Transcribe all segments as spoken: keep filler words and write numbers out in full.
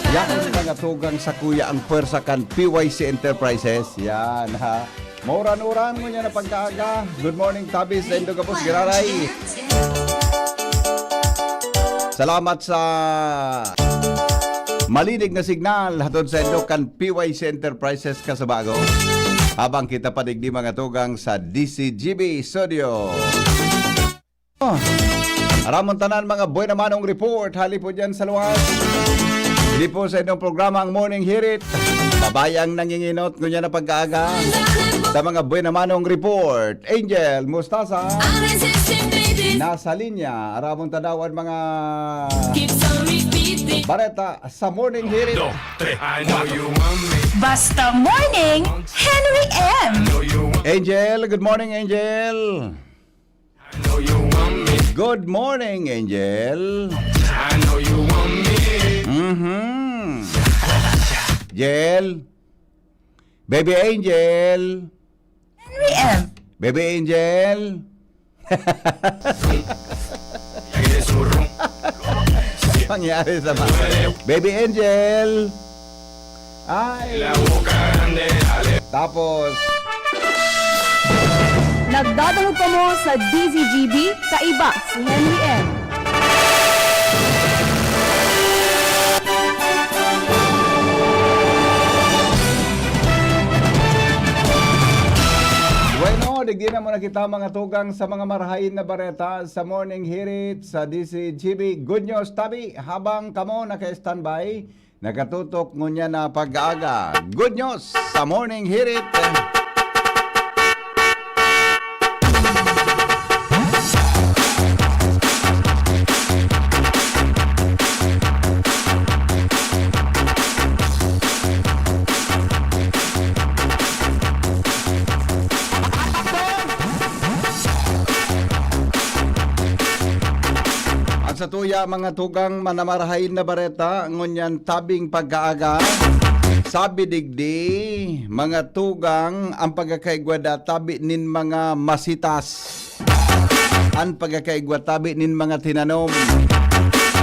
Yaon mga tugang, sakuya ang pwersa kan P Y C Enterprises. Yan, ha. Mauran-uran ngunyan na pagkaaga. Good morning, tabi sa indo gabos, giraray. Salamat sa malinig na signal hatod sa indo kan P Y C Enterprises Kasabago. Habang kita pa digdi mga tugang sa D C G B Studio. Oh. Aramon tanan mga buena manong report, hali po dyan sa luwas. Hindi po sa inyong programa ang Morning Hirit. Babayang nanginginot, ngunyan na pagkaaga. Sa mga buena manong report, Angel Mustasa. Nasa linya, aramon tadawan mga bareta sa Morning Hirit. Dos, tres, cuatro. Basta Morning, Henry M. Angel, good morning, Angel. Good morning, Angel. Mhm. Angel. Baby Angel. Henry M. Baby Angel. Pangyari sa mga Baby Angel. Ay. Tapos, nagdadangog kamo sa D Z G B, kaiba si Henry M. Bueno, digdi na muna kita, mga tugang, sa mga marahayin na bareta sa Morning Hirit sa D Z G B. Good news, tabi, habang kamo naka-standby, nakatutok ngunyan na pag-aaga. Good news sa Morning Hirit. At sa tuya, mga tugang, manamarahay na bareta, ngunyan tabing pagkaaga. Sabi digdi, mga tugang, ang pagkakaigwa da tabi nin mga masitas. An pagkakaigwa tabi nin mga tinanom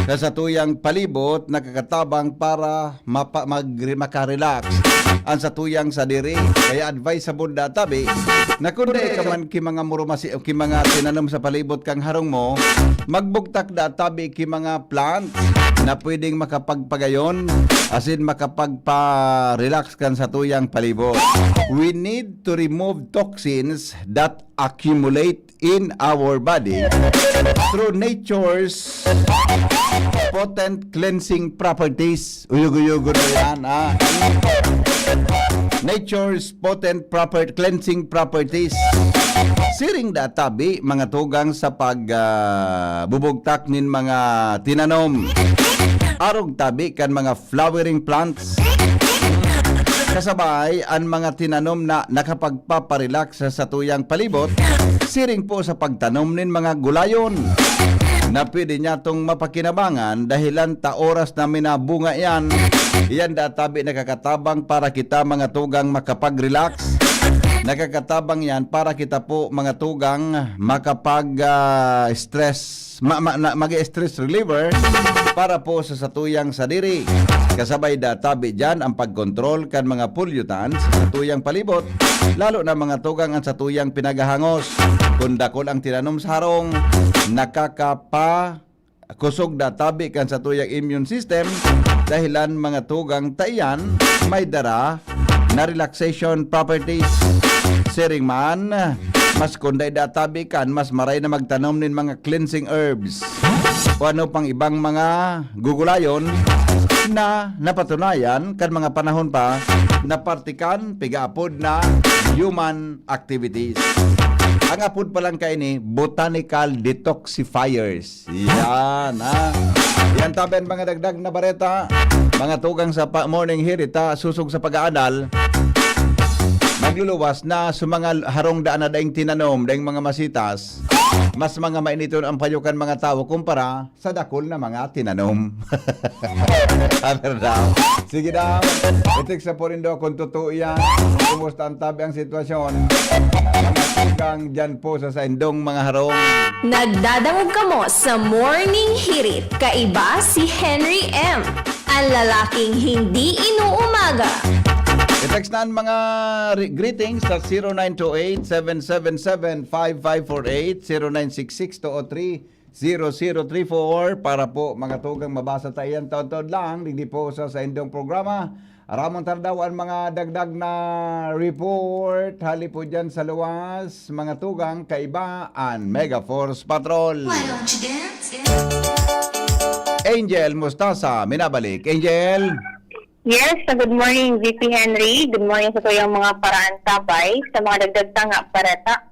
sa satuyang palibot nakakatabang para mapa-, mag-, makarelax an satuyang sadiri. Kaya advisable da tabi na kun dai ka man ki mga murumasi o ki mga tinanom sa palibot kan harong mo, magbugtak da tabi ki mga plant na pwedeng makapagpagayon asin makapagpa-relax kan satuyang palibot. We need to remove toxins that accumulate in our body through nature's potent cleansing properties. Uyog-uyogon mo yan, ha? Nature's potent proper-, cleansing properties. Siring da tabi, mga tugang sa pag, ah, bubugtak nin mga tinanom. Arog tabi kan mga flowering plants. Kasabay, an mga tinanom na nakapagpaparelax sa satuyang palibot, siring po sa pagtanom nin mga gulayon na pwede niya tong mapakinabangan dahilan ta oras na minabunga yan. Iyan da tabi nakakatabang para kita mga tugang makapag-relax. Nakakatabang yan para kita po mga tugang makapag, ah, stress, ma-, ma-, na-, mag-stress reliever para po sa satuyang sadiri. Kasabay da tabi diyan ang pagkontrol kan mga pollutants sa satuyang palibot, lalo na mga tugang ang satuyang pinagahangos. Kung dakul ang tinanom sa harong, nakakapa-, kusog da tabi kan satuyang immune system, dahilan mga tugang ta iyan may dara na relaxation properties. Siring man, mas kun dai da tabi kan, mas maray na magtanom nin mga cleansing herbs o ano pang ibang mga gugulayon na napatunayan kan mga panahon pa na parte kan pigaapod na human activities. Ang apod pa lang kaini, botanical detoxifiers. Yan, ha? Yan tabi an mga dagdag na bareta. Mga tugang sa pa-, morning hirit, ha? Susog sa pag-aadal. Magluluwas na sa mga harong daan na daing tinanom, daing mga masitas. Mas mga mainiton ang payo kan mga tawo kumpara sa dakul na mga tinanom. Sabi daw. Sige daw. I-text sa Porindo kung totoo yan. Kumusta ang tabi ang sitwasyon? Hanggang dyan po sa saindong mga harong. Nagdadangog kamo sa Morning Hirit. Kaiba si Henry M. Ang lalaking hindi inuumaga. I-text na ang mga re- greetings sa zero nine two eight, seven seven seven, five five four eight, zero nine six six two oh three, zero zero three four para po mga tugang mabasa ta iyan taon-taon lang, digdi po sa saindong programa. Aramon ta daw ang mga dagdag na report hali po dyan sa luwas, mga tugang, kaiba an Mega Force Patrol. Why don't you dance? Angel Mustasa, minabalik. Angel? Yes, so good morning, V P Henry. Good morning sa tuyang mga paraantabay, sa mga dagdag tanga pareta.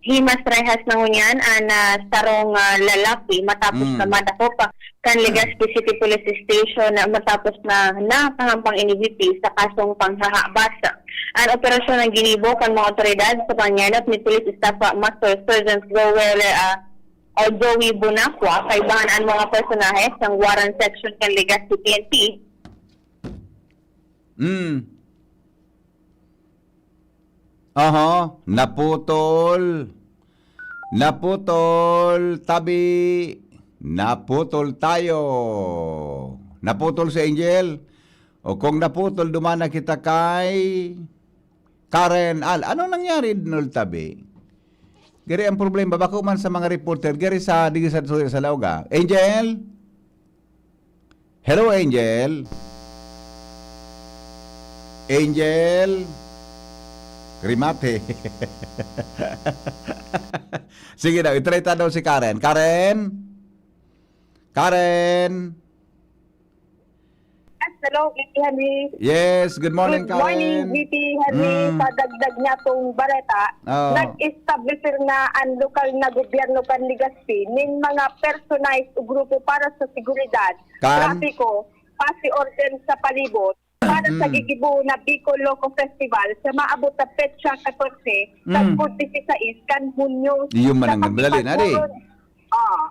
Himas rehas na ngunyan an ah, sarong ah, lalaki matapos Mm. na madakop ah, kan Legazpi City Police Station na matapos na nakahampang ini V P sa kasong panghahabas. An operasyon ang ginibo kan mga otoridad sa panyanap ni Police Staff ah, Master Sergeant Joel ah, o Joey Bonacqua, kaibahan an mga personahe sang warrant section kan Legazpi P N P. Mm. Aha, naputol. Naputol, tabi. Naputol tayo. Naputol si Angel. O kung naputol, dumana kita kay Karen Al. Ano nangyari, Nol Tabi? Gari ang problema, bako man sa mga reporter, gari sa, di sa, sa, sa Lauga. Angel? Hello, Angel? Angel? Remate. Sige daw, itry ta daw si Karen. Karen? Karen? Yes, hello, V P Henry. Yes, good morning, Good morning, Karen. V P Henry. Mm. Sa dagdag niya tong bareta, Oh. nag-establisir na ang lokal na gobyerno kan Legazpi nin mga personalized o grupo para sa seguridad, Kan? trapiko, pasi orden sa palibot para sa Mm. gigibo na Bicol Loco Festival sa maabot na petsa katorse kan Mm. pud disisais kan Hunyo. Di yun man Sa ang nagdali na, di? pagpurong- Ah.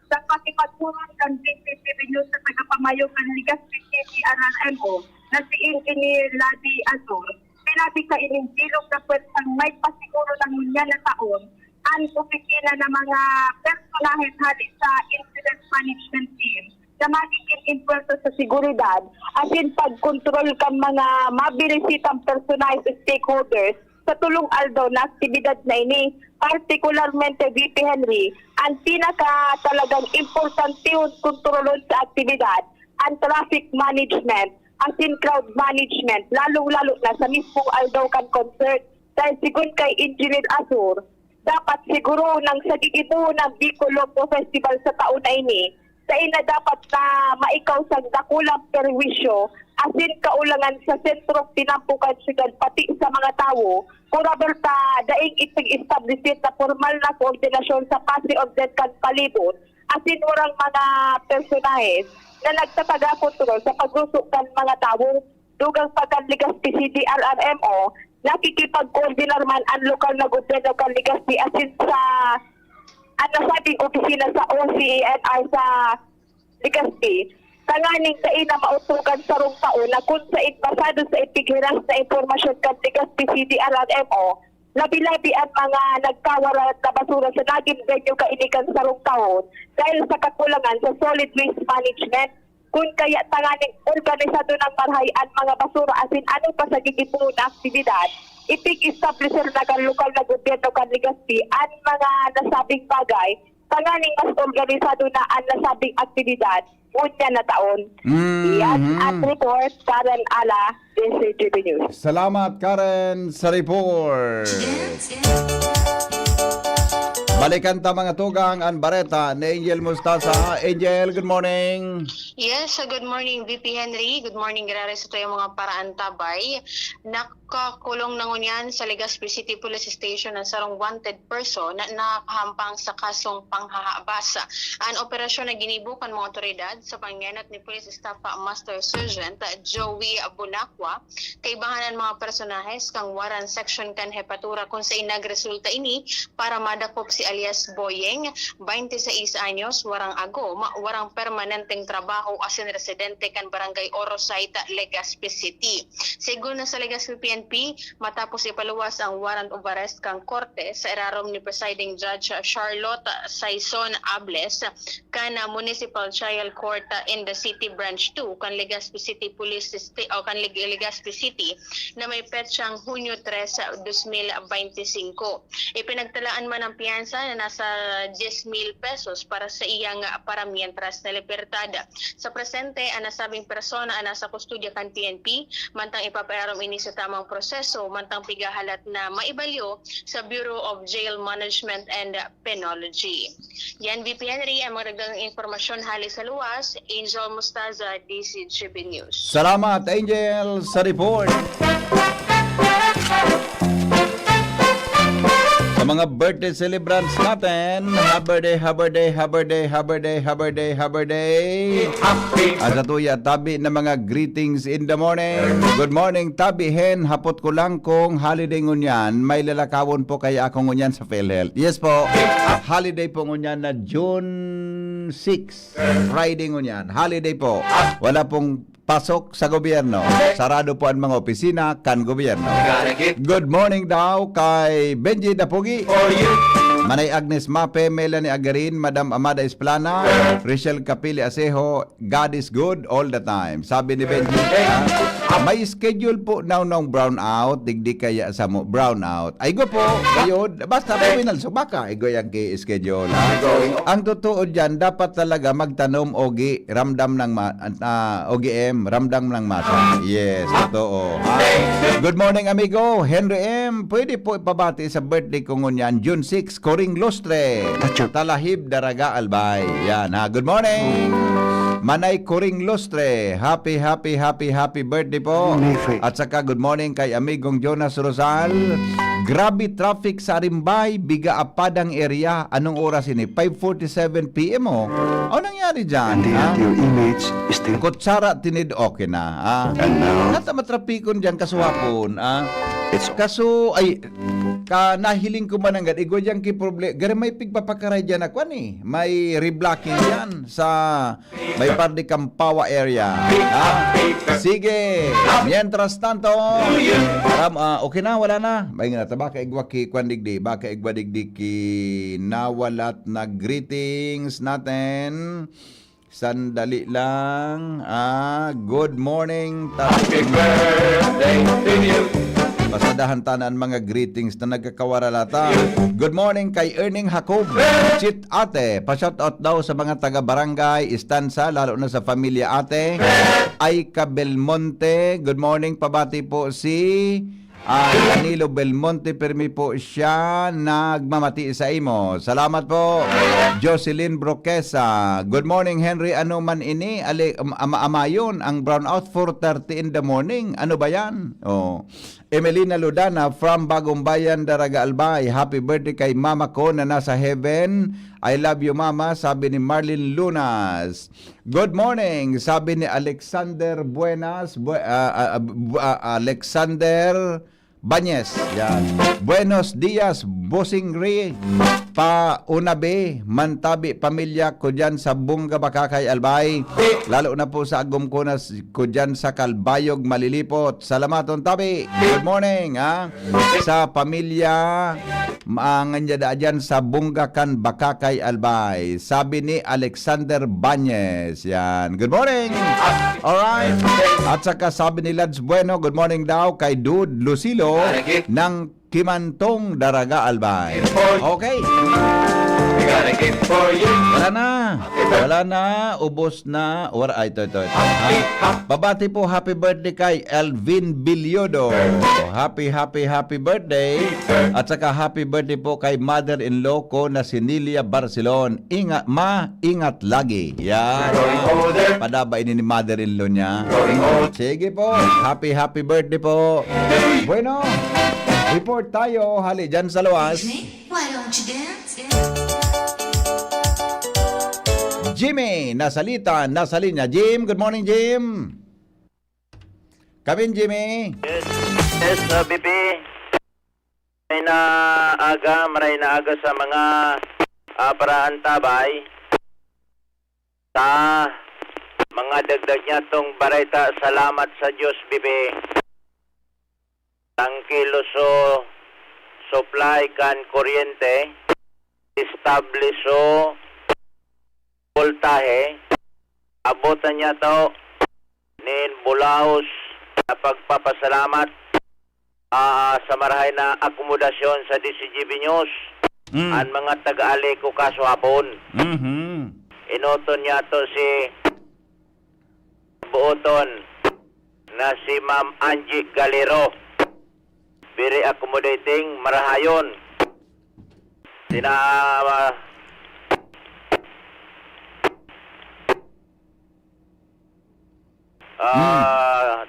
Sa pakipagpurong kan V P P News sa tagapamayo kan Legazpi City R R M O na si Engineer Ladi Azor, sinabi sa ining bilog na pwersang may pasiguro na ngunyan na taon an opisina ng mga personahe hali sa Incident Management Team na magiging impuesto sa seguridad asin pagkontrol kan mga mabirisitang personahe stakeholders sa tulong aldaw na aktibidad na ini, partikularmente V P Henry, ang pinaka talagang importantehon kontrolon sa aktibidad, ang traffic management, asin crowd management, lalong-lalo na sa mismong aldaw kan concert. Dahil sigon kay Engineer Azor, dapat siguro nang sa gigibohon ng Bicol Loco Festival sa taon na ini, dai na dapat na maikaw sang dakulang perwisyo asin kaulangan sa sentrong tinampo kan syudad pati sa mga tawo, kurabel ta daing ipag-establish na pormal na koordinasyon sa pasi orden kan palibot asin warang mga personahes na nagtataga kontrol sa pagruso kan mga tawo. Dugang pa kan Legazpi City R R M O, nakikipagkoordinar man ang lokal na gobyerno kan Legazpi asin sa ang nasabing opisina sa O C A N R sa Legazpi, tanganing dai na maotogan sarong tawo na kun sain basado sa ipighiras na impormasyon kan Legazpi City R R M O, labi-labi ang mga nagkawalat na basura sa nagin venue kaini kan sarong taon dahil sa kakulangan sa solid waste management. Kun kaya tanganing organisado nang marahay an mga basura asin ano pa sa gigibohon na aktibidad, ipig-establisir na kan lokal na gobyerno kan Legazpi an mga nasabing bagay tanganing mas organisado na an nasabing aktibidad ngunyan na taon. Mhm. Iyan ang report, Karen Ala, D C G B News. Salamat, Karen, sa report. Balikan ta, mga tugang, ang bareta ni Angel Mustasa. Angel, good morning. Yes, so good morning, V P Henry. Good morning, grabe sa tuyang mga paraantabay. Nakakulong na ngunyan sa Legazpi City Police Station ang sarong wanted person na nakahampang sa kasong panghahabas. Ang operasyon na ginibo kan mga otoridad sa pangenot ni Police Staff Master Sergeant Joey Abunacua, kaibahan ang mga personahes kang warrant section kan hepatura kung sa nagresulta ini para madakop si alias Boyeng, twenty seis anyos, warang agom, warang permanenteng trabaho asin residente kan Barangay Orosite, Legazpi City. Segun na sa Legazpi P N P, matapos ipaluwas ang warrant of arrest kan korte sa irarom ni Presiding Judge Charlotte Saison Ables kan Municipal Trial Court in the City Branch two kan Legazpi City Police Sta-, o kan Leg-, Legazpi City na may petsang Hunyo tres, dos mil beintisinko. Ipinagtalaan man ang piyansa na nasa dies mil pesos para sa iyang paramientras na libertad. Sa presente, ang nasabing persona ang nasa kustodya kan P N P, mantang ipapaaram ini sa tamang proseso, mantang pigahalat na maibalyo sa Bureau of Jail Management and Penology. Yan, V P Henry, ang mga dagdagang impormasyon hali sa luwas. Angel Mostaza, D C G B News. Salamat, Angel, sa report. Sa mga birthday celebrants natin, happy birthday, happy birthday, happy birthday, happy birthday, happy birthday, happy birthday. Happy Ang sa tuya, tabi na mga greetings in the morning. Good morning, tabi hen, hapot ko lang kung holiday ngunyan, may lalakawon po kaya ako ngunyan sa PhilHealth. Yes po, holiday po ngunyan na June six, Friday ngunyan. Holiday po. Wala pong pasok sa gobyerno. Sarado po ang mga opisina kan gobyerno. Good morning daw kay Benji Dapugi. Manay Agnes Mape, Melanie Agarin, Madam Amada Esplana, Rachel Capili Asejo, God is good all the time. Sabi ni Benji, ah, may schedule po now ng brownout, digdi kaya sa mo brownout. Ay go po, kayo, basta po winalso, baka igo yan ki schedule. Ha? Ang totoo dyan, dapat talaga magtanom ogi, ramdam ng ma-, ah, O G M, ramdam ng masa. Yes, totoo. Ah, good morning, amigo. Henry M, pwede po ipabati sa birthday ko ngunyan, June six, Coring Lustre. Talahib, Daraga, Albay. Yan, ha. Good morning. Manay Coring Lustre. Happy, happy, happy, happy birthday po. At saka good morning kay amigong Jonas Rosal. Grabe traffic sa Arimbay, Biga Apadang area. Anong oras ini? Five forty-seven P M, oh. Ano nangyari dyan, ha? Kutsara tinid, okay na, ah. Nata matrapikon dyan, kasuhapon, ah. Kaso, ay, ka nahiling ko man ang gad, igwa dyan ki proble-, gari may pigpapakaray dyan na kwan, eh. May reblocking dyan sa may parte Kampawa area. Ha? Sige. Mientras tanto, ram-, ah, okay na, wala na. May nga, baka igwa ki, kwan digdi, baka igwa digdi ki nawalat na greetings natin. Sandali lang. Ah, good morning, Tati. Happy birthday to you. Pasadahan ta na ang mga greetings na nagkakawaralata. Good morning kay Erning Jacob. Chit Ate, pa-shoutout daw sa mga taga-barangay, Estanza, lalo na sa pamilya Ate Aika Belmonte. Good morning, pabati po si, ah, Danilo Belmonte, pirmi po siya nagmamati sa imo. Salamat po. Jocelyn Broquesa. Good morning, Henry. Ano man ini? Ali, am-, ama-, amayon ang brownout four thirty in the morning. Ano ba yan? Oh. Emelina Ludana from Bagong Bayan, Daraga, Albay. Happy birthday kay mama ko na nasa heaven. I love you, mama, sabi ni Marlene Lunas. Good morning, sabi ni Alexander Buenas, Bu-, ah, ah, ah, Bu-, ah, Alexander Banyes. Yan. Buenos dias, Bossing Ri. Pa unabi, mantabi pamilya ko dyan sa Bunga, Bakakay, Albay. Lalo na po sa agom ko na s-, ko dyan sa Calbayog, Malilipot. Salamaton tabi. Good morning, ha? Sa pamilya, maangan niya da dyan sa Bunga kan Bakakay, Albay. Sabi ni Alexander Banyes. Yan. Good morning. Alright. At saka sabi ni Lads Bueno, good morning daw kay Dude Lucilo ng Kimantong, Daraga, Albay. Okay. Wala na. Wala na. Ubos na. Wala, ay, ito, ito, ito. Ha? Babati po, happy birthday kay Elvin Bilyodo. Happy, happy, happy birthday. At saka happy birthday po kay mother-in-law ko na si Nilia Barcelon. Ingat, ma, ingat lagi. Yan. Padaba ini ni mother-in-law niya. Sige po. Happy, happy birthday po. Bueno, report tayo. Hali dyan sa luwas. Why don't you dance? Jimmy, nasalita, nasa linya. Jim, good morning, Jim. Kamin, Jimmy. Yes, yes, uh, B P. Maray na aga, maray na aga sa mga, ah, paraantabay. Sa mga dagdag niyatong bareta, salamat sa Diyos, bibi. Tangkiloso supply kan kuryente, establiso voltahe, abotan niyato nin bulaos na pagpapasalamat, ah, sa marahay na akomodasyon sa D C G B News, Mm. an mga taga-Aleco kaso hapon. Mhm. Enoton niyato si buoton na si Ma'am Angie Galero. Very accommodating, marahayon. Sina, ah, Hmm. ah,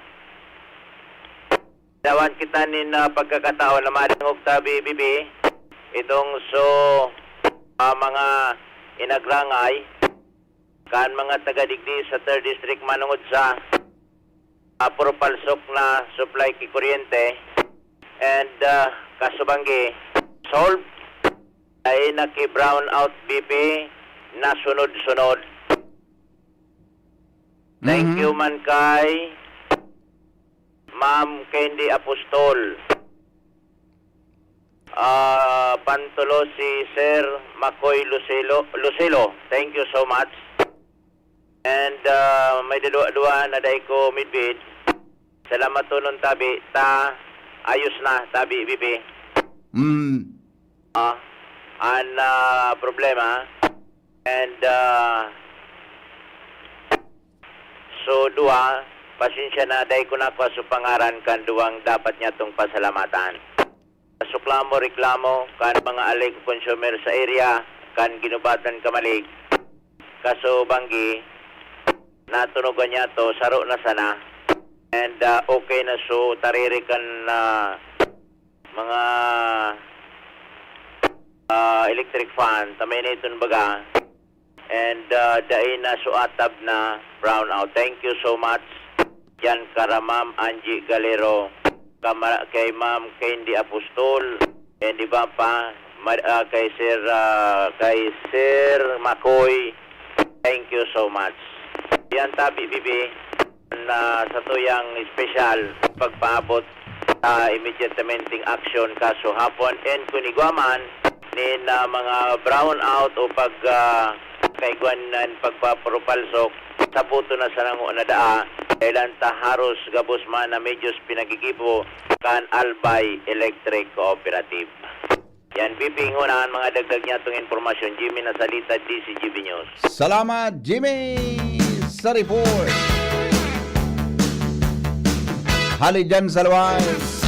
dawan kita nin, ah, pagkakataon na madangog ta, bibi, itong so, ah, mga inagrangay kan mga taga digdi sa third District manongod sa, ah, puro palsok na supply ki kuryente. And, ah, kasubanggi, solve. Ay naki-brown out, B P, na sunod-sunod. Thank Mhm. you man kay Ma'am Candy Apostol. Ah, pantulo si Sir Makoy Lucelo, Lucelo. Thank you so much. And, ah, may dadwa-dwa na dai ko midbid. Salamat tonon tabi. Ta, ayos na, tabi, bibi. Mm. Ah, an, ah, problema. And, ah, so, duwa, pasensya na, dai ko nakua so pangaran kan duwang dapat niyatong pasalamatan. Suklamo, reklamo kan mga Aleco consumer sa area kan Guinobatan, Camalig. Kasubanggi, natunogan niyato, saro na sana. And, ah, okay na so, tariri kan, ah, mga, ah, electric fan, ta mainiton baga. And, ah, dai na so atab na brownout. Thank you so much. Diyan kara Ma'am Angie Galero, kama-, kay Ma'am Candy Apostol, and iba pa, ma-, ah, kay Sir, ah, kay Sir Makoy. Thank you so much. Yan tabi, bibi, na sa tuyang espesyal pagpaabot sa immediatamente action kaso hapon and kun igwa man nin, ah, mga brownout o pag, ah, kaigwan nan pagpapurupalsok, saputon na sa nango na daa, kailan ta haros gabos man na medyos pinagigibo kan Albay Electric Cooperative. Yan, B P, inguna an mga dagdag niyatong impormasyon. Jimmy Nasalita, D C G B News. Salamat, Jimmy, sa report. Hali dyan sa Luwais.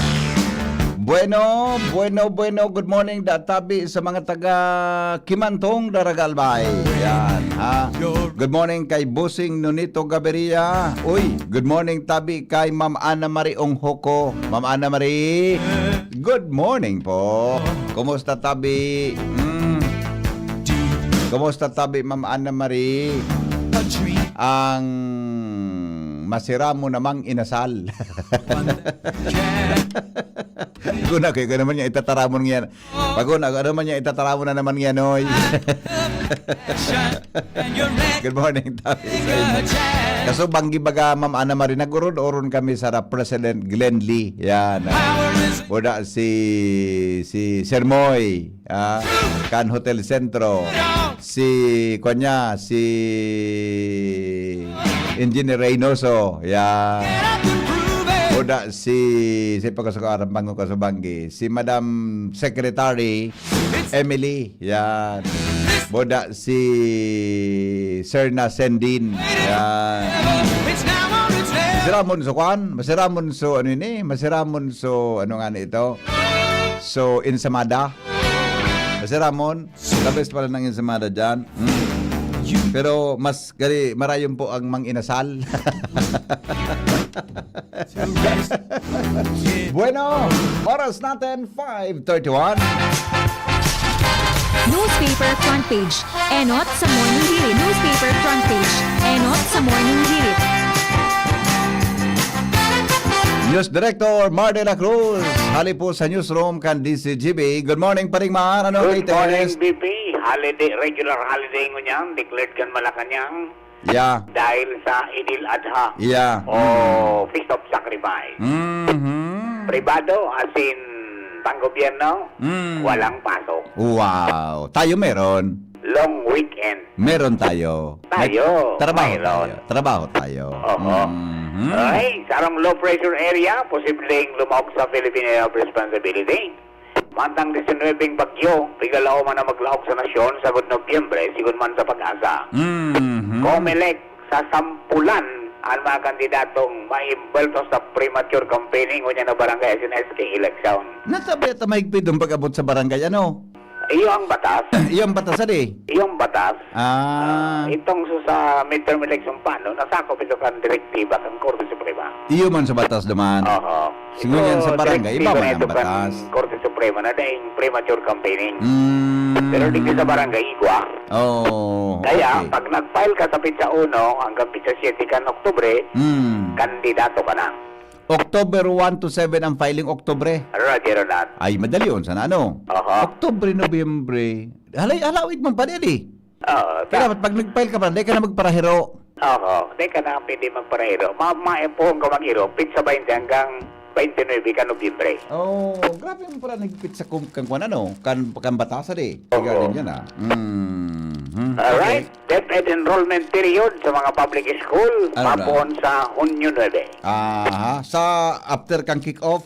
Bueno, bueno, bueno. Good morning, da tabi sa mga taga Kimantong, Daraga, Albay. Yan, ha? Good morning kay Bossing Nonito Gaviria. Uy, good morning, tabi kay Ma'am Ana Marie Onghoco. Ma'am Ana Marie, good morning po. Kumusta, tabi? Mm. Kumusta, tabi, Ma'am Ana Marie? Ang masiramon namang inasal. Guna, kaya ka naman niya itataramon niya. Pag una, ano man niya itataramon na naman niya, Noy? Good morning, tabi sa inyo. Kasubanggi baga, Ma'am Ana Marie, nag-uron-uron kami sa President Glenn Lee. Yan, ah. Boda si, si Sir Moy, ah, kan Hotel Centro. Si, kwan niya, si Engineer Reynoso. Yan. Boda si, si pagkasukaran, bango kasubanggi. Si Madam Secretary Emily. Yan. Boda si Sir na Sendin. Yan. Masiramon so kwan? Masiramon so ano ini? Masiramon so ano nga na ito? So, ensamada. Masiramon. The best pala ng ensamada dyan. Mm. Pero mas gali, marayon po ang mang inasal. Bueno, oras natin, five thirty-one. Newspaper front page. Enot sa Morning Hirit. Newspaper front page. Enot sa Morning Hirit. News Director Mar de la Cruz, hali po sa newsroom kan D Z G B. Good morning, Paring Mar. Ano ang Good morning, latest? B P. Holiday, regular holiday ngunyan, declared kan Malacañang Yeah. dahil sa Idil Adha Yeah. o Mm. Feast of Sacrifice. Mhm. Pribado, as in, pang-gobyerno, Mm. walang pasok. Wow. Tayo meron. Long weekend. Meron tayo. May Tayo, trabaho mayroon. tayo. Trabaho tayo. Oho. Mhm. Ay, sarong low pressure area, posibleng lumaog sa Philippine Area of Responsibility. Mantang disinwebeng bagyo, pigalaoman na maglaog sa nasyon sagod Nobyembre, sigon man sa PAGASA. Mhm. Comelec, sasampulan an mga kandidatong maimbwelto sa premature campaigning ngunyan na barangay asin S K election. Nasabi ata mahigpit ang pag-abot sa barangay, ano? Iyo ang batas. Iyo ang batas, adi? Iyo ang batas. Ah. Ah, itong su-, sa midterm election pa, no? Nasakop ito kan direktiba kan Korte Suprema. Iyo man sa batas naman. Oho. Siguro yan sa Ito, barangay, direktiba iba man na ang ito kan batas. Korte Suprema na daing premature campaigning. Mm. Pero digdi sa barangay, igwa. Oh, Kaya, okay. pag nag-file ka sa petsa uno hanggang petsa siyete kan Oktubre, Mm. kandidato ka na. October one to seven ang filing, Oktubre. Roger on that. Ay, madali yun. Sana ano? Aha. Oktubre, Nobyembre. Halay, halawig man pa din eh. Oo, Kaya ta- dapat pag nag-file ka pa, dahil ka na magparahiro. Oo, di ka na pwede magparahiro. Ma, maimpuhon ka maghiro, petsa baynte hanggang baynte nuebe ka Nobyembre. Oh, grabe mo pala nagpit sa kum-, kan kwan ano, kan, kan batasan eh. Oo. Regarding yan ah. Mm-hmm. Alright. Okay. DepEd enrollment period sa mga public school, Ano na? mapuon sa Hunyo nuebe. Aha. Sa after kang kick-off,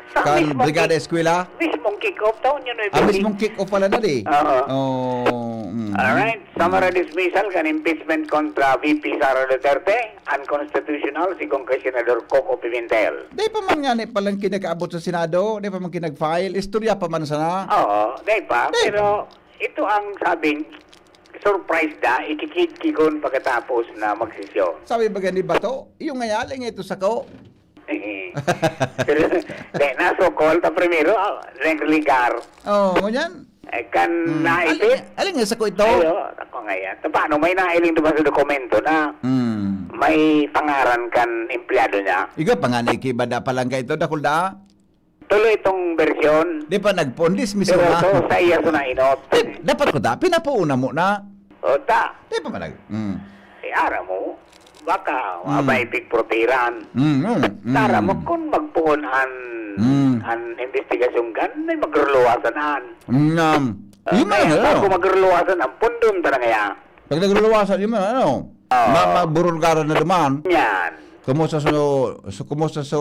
Sa kan mismong Brigada kick-, Eskwela? mismong kick-off, taon yun, eh, Ah, baby. mismong kick-off pala na di. Oo. Oh, mm. Alright. Summary Mm. dismissal kan impeachment kontra V P Sara Duterte, unconstitutional, sigon kay Senador Coco Pimentel. Di pa man nga ni palang kinakaabot sa Senado, di pa man kinag-file, istorya pa man sana. Oo, di pa. Di Pero pa. ito ang sabing, surprise da, ikikidkigon pagkatapos na magsesyon. Sabi ba gani ba to? Yung ngayali nga ito sa ko? Pero, di, nasukol ta primero, ah, nagregar. Oh, ngunyan? Eh, kan Hmm. naipit? Alin, alin nga sa ko ito? Ayo, ako nga yan. Ta, paano may nailing diba sa dokumento na Hmm. may pangaran kan empleyado niya? Iga pa nga na ikibada pa lang ka ito, dakul da? Tuloy itong bersyon. Di pa nagpundis, mismo Pero na. to, sa iya, so nainot. Di, dapat ko da, pinapuuna mo na. O, ta. Di pa man nag-, mm. Eh, ara mo, baka, Mm. abay, pigprotiran. Mm, mm, mm. Tara mo, kung magpuon an, Mm. an investigasyon kan, may magruluwasan an. Mm, um, Ah, yun man, kaya, ano? bago magruluwasan, ang pundon talaga yan. Pag nagruluwasan, yun man, ano? Oo. Ma-, magburulgaran na duman. Yan. Kumusta so, so, kumusta so,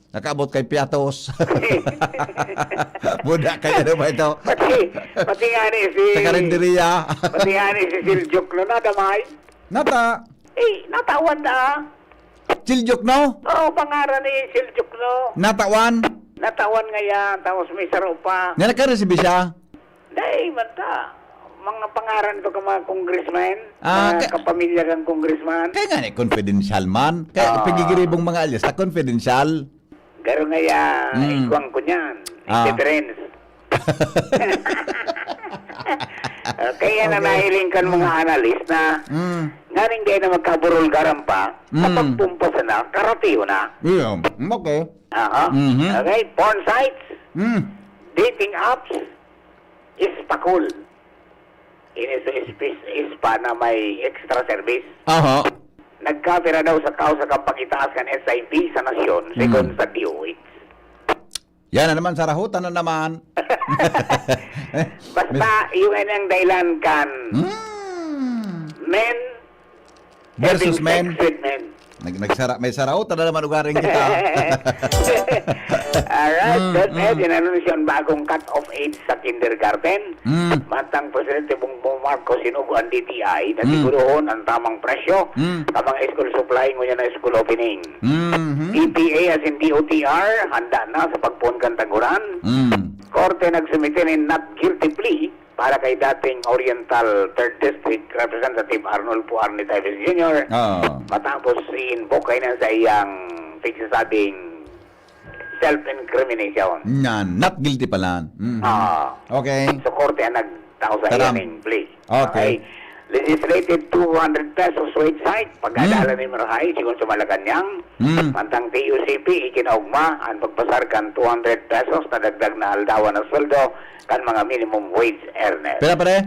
nakaabot kay Piatos? Buda kay ano ba ito? Pati, pati nga ni si Sa karinderya. Pati nga ni si Siljok no, nadamay. Nata. Eh, natawan na. Siljok no? Oo, pangaran ni Siljok no. Natawan? Natawan nga yan, tapos may saro pa. Nga nakaresibi siya? Dai man ta. Mga pangaran to ka mga congressman, Ah, mga ka- kapamilya kang congressman. Kaya nga ni, confidential man. Kaya Ah. pagigiribong mga alias, ta confidential. Garo nga ya, Mm. igwang ko niyan. Ah. Indifference. Ah, kaya na Okay. nahiling kan mga Mm. analyst na Mm. nganing dai na magkaburulgaran pa, Mm. kapag pumpasa na, karatiyo na. Yeah. Okay. Aha. Mhm. Okay, porn sites, Mm. dating apps, Espacol. Ini sa espis-, espa na may extra service. Aha. Nagkapira daw sa kausa kan pagitaas kan S I P sa nasyon, segun Hmm. sa D O H. Yan na naman, sarahotan na naman. Basta, yun nga ang dahilan kan Hmm. men Versus having men. sex with men. Nag-, nagsara-, may saraw, tada naman ugaring kita. Alright, Mm, that mm. Ed, inanunsyo ang bagong cut-off age sa kindergarten. Mm. Mantang Presidente Bongbong Marcos sinugo ang D T I na Mm. sigurohon ang tamang presyo Mm. sa mga school supply ngunyan na school opening. Mhm. P T A asin D O T R, handa na sa pagpoon kan taguran. Mm. Korte nagsumite nin not guilty plea para kay dating Oriental Third District Representative Arnulfo Arnie Teves Junior Oo. matapos i-invoke kayo na sa iyang pigsasabing self-incrimination. Yan, not guilty pala. Mhm. Ah. Okay. So, korte ang nagtao sa Taram. iyang plea. Okay. Okay. Legislated two hundred pesos wage hike, pagkadala Hmm. ni Marahay, sigon sa Malacañang. Hmm. Mantang T U C P, ikinaugma an pagpasar kan two hundred pesos na dagdag na aldawan na sweldo kan mga minimum wage earner. Pira, pare?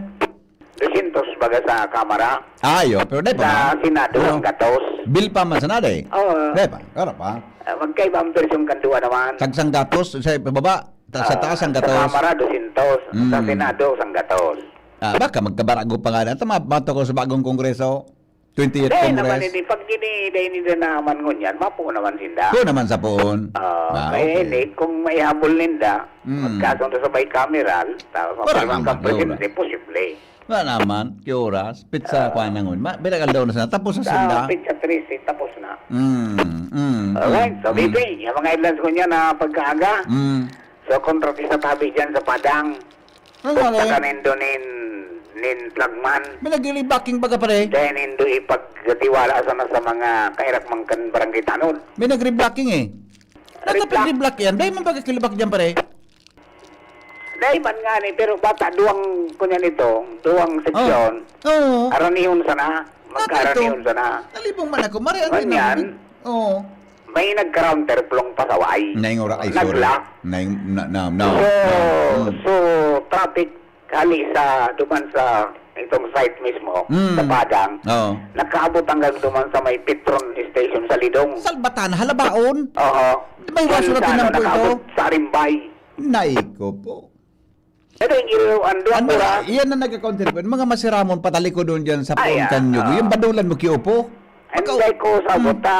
Dosyentos baga sa Kamara. Ah, iyo. Pero dai pa Sa man. Senado, Oo. ang gatos. Bill pa man sana, dai? Oo. Dai pa. Kara pa. Ah, magkaiba ang bersyon kan duwa naman. Tag sanggatos, sa baba, ta-, sa Ah, taas ang sa gatos. Kamara, dosyentos. Sa Mm. Senado, sanggatos. Ah, baka magkabarago pa nga na. Tama, mato ko sa bagong kongreso. Twentieth Dahil naman Congress. ini, pag gini, dahil nila naman ngunyan, mapo naman sinda. Ko naman sa poon. Ah, Ah, kaya okay. ini, kung may habol ninda, Mm. magkasundo sa bicameral, tapos Wala mapirma naman, kang presidente, wala. posible. Wala naman, kay oras, petsa Ah. kwa na ngun. Ma-, bilang aldaw na sana, tapos na Ah, sinda. petsa trese, tapos na. Mm, mm, Alright, mm, so, mm. Bibi, yung mga headlines ko niya na pagkaaga. Mm. So, kontratista tabi dyan sa Padang. Ano Bukta nga, eh? ka nindo nin, nin flagman. May nag-reblock baga, pare. Dahil nindo ipagkatiwala sana sa mga kairakman kan barangay tanod. May nag-reblock, eh. Reblock. Nata pag-reblock yan? Dahil man pagkakilibak dyan, pare. Dahil man nga ni, pero bata, duwang, kunya nito, duwang seksyon. Oh. Oo. Aranihon sana. Nata ito. Magkaranihon sana. Nalibong man ako. Maray ang Ganyan. tinamit. Oo. May nagka-counterflow pasaway. Naingora, ay, sorry. Nagla. Naing-, na, na, na, So, na. Mm. so, traffic hali sa, duman sa itong site mismo, Mm. sa Padang, Oo. nakaabot hanggang duman sa may Petron Station sa Lidong. Salbatan, halabaon? Oo. Di ba yung Yan baso na sa, ano, tinampo ito? nakaabot sa Arimbay. Naiko po. Pero yung iro, ang duwa Ano, pura. Iyan na nagka-counter po. Yung mga masiramon, patalikod doon dyan sa Ay, Puong ah, Kanyog. ah. Yung badulan mo, kiupo. Ang Makaw-, dai ko sa hmm. buta,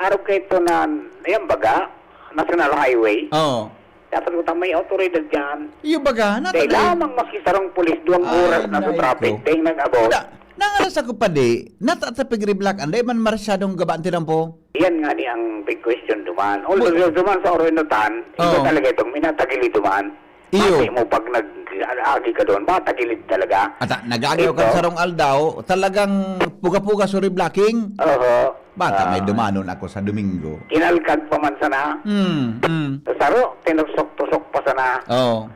araw kayo ito na, yan baga, National Highway. Oo. Dapat ko may autoridad dyan. Iyo baga, Dahil nata-, lamang maski sarong pulis, duwang Ay, oras na sa naiko. traffic, dahil nag-abot. Da-, nangalas ako pa di, nata-, ta pag-reblock, anday man masyadong gabaan tinampo. Yan nga ni ang big question duman. Although Bu- duman sa Oroy Notan, iba Oo. talaga itong minatagili duman. Iyo. Pati mo pag nag-agi ka doon, matagilid talaga. At, ah, nag-agi ako Ito. sarong aldaw, talagang puga-puga sa reblocking. Oho. Bata, may Ah. dumanon ako sa Domingo. Kinalkag pa man sana. Hmm, hmm. Sa saro, tinusok-tusok pa sana. Oo.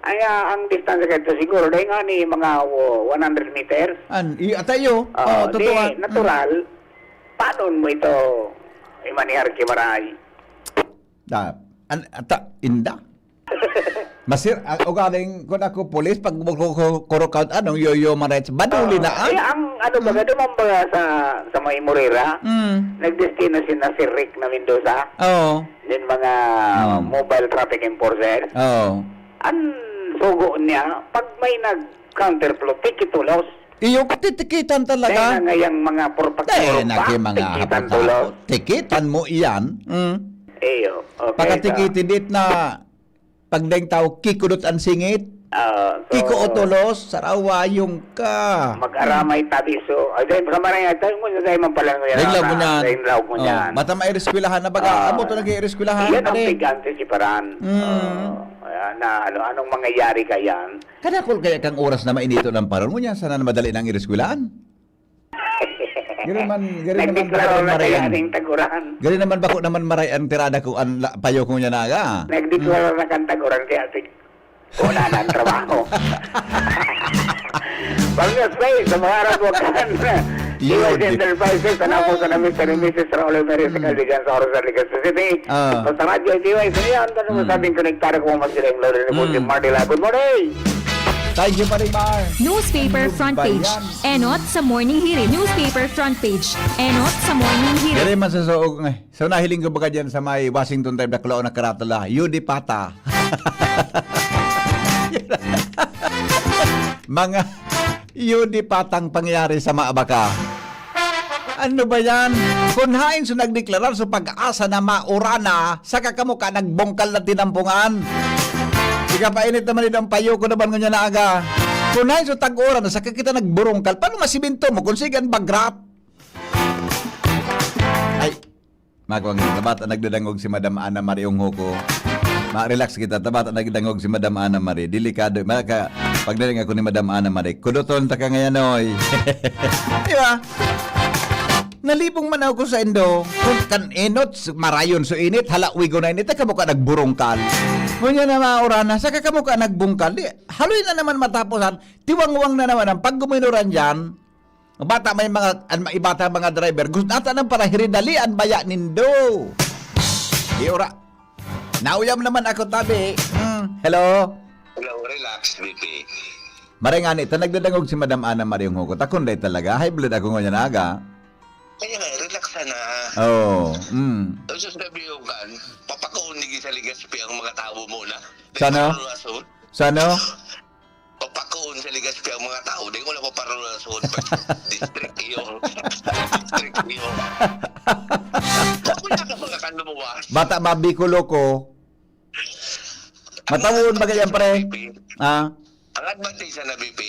Ay, ah, ang distansya kaito siguro, dahil nga ni mga, oh, one hundred meters. An, i-, atayo. Ah, Oo, di, totoo, ah. natural. Hmm. Paano mo ito imanihar ki Maray? Da, an, ata, inda? Masir-, ah, ugaling, kun ako pulis, pag ku-, ku-, ku-, kurukaw, anong yoyo, marets, baduli Ah, na, ah. eh, ang ano baga, Mm. duman baga sa, sa may Morera, Mm. nagdestino si Nasir Rick na Mendoza, Oo. din mga Mm. mobile traffic enforcer. Oo. Ang sugo niya, pag may nag-counterflow, tikitulos. Iyo, katitikitan talaga. Kaya nga ngayang mga purpak-purpak, Dahil na ki mga tikitan hapot-hapot. tulos. Tikitan mo iyan. Mm. Iyo, okay, Pakatikiti so dit na pag daing tao, kikudot ang singit. Ah, so, Kiko o tulos, sarawayong ka. Mag-aramay tabi, so, ay, dahil sa maray, tayo mo, dahil man pala ngayon Dahil na, lang mo niyan. dahil lang mo Oh, niyan. bata may eskwelahan na baga, Ah, amo to nag-iireskwelahan, yan ang pare. pig-antisiparan. Mm. Ah, ayan na, ano, anong mangyayari ka yan? Kadakol kaya kang oras na mainito ng paron, ngunyan sana na madali nang ireskwelahan. Gano'n man, gano'n naman Nagdeklara bako na kaya marayan. ning tag-uran. Gano'n naman bako naman marayan tirada ko an la-, payo ko niya na aga. Nagdeklara Hmm. na kang tag-uran kaya tig-, wala na ang trabaho. Pag-, sa mga araw mo kan, Yun. Enterprises, sana po, sana Mister and Missus Raul Ramirez, Hmm. Kaldigan sa Oros, Legazpi City. Ah. Basta Radyo T Y, sa iyan, ano mo Hmm. sabing konektado ko, mas sila yung Lord ni Boss Hmm. Marty Lago. Good morning! Thank you, Pare Mar. Newspaper Ano front ba page. yan? Enot sa Morning Hirit. Newspaper front page. Enot sa Morning Hirit. Diri man sa suog, eh. So, nahiling ko baga dyan sa may Washington Drive, Dakulaon na Karatula. Yudi Pata. Mga Yudi Patang pangyayari sa Maabaka. Ano ba yan? Kun hain so nagdeklarar so pag-asa na maurana, saka kamo ka nagbungkal na tinampungan. Ikapainit naman din ang payo ko naman ngunyan na aga. Kun hain so tag-uran na saka kita nagburungkal, paano masiminto mo kung sigan bagrap? Ay, magwang, tabata nagdadangog si Madam Ana Marie Ungho ko. Ma-relax kita, tabata nagdadangog si Madam Ana Marie. Delikado. Maka, pagdating ako ni Madam Ana Marie, kudoton ta ka ngayon, oy. Di ba? Nalibong man ako sa indo. Kung kan inot, marayon so init, hala, wigo na init, ay kamo ka nagburungkal. Ngunyan na maurana, saka kamo ka nagbungkal. Di, haloy na naman mataposan, tiwangwang na naman ang pagguminuran dyan. Bata may mga, an, iba ta mga driver. Gusto ata nang para hiridalian baya nindo. Di ora. Nauyam naman ako, tabi. Hmm, hello? Hello, relax, B P. Maray nga ni, ta nagdadangog si Madam Ana Mariong Hugot. Akon day talaga. High blood ako ngunyan aga. Kaya nga, relax ka na. Oo, mm. Tapos sabi ko, kan, papakuon ni sa Legazpi ang mga tao mo na. Sano? Paparulason. Sano? Papakuon sa Legazpi ang mga tao. Di ko na paparulason. District iyo. District iyo. Wala ka mga kanlumuwas. Bata mabikulo ko. Matawon ba yan, pre? B P. Ah? Ang advantage na, B P,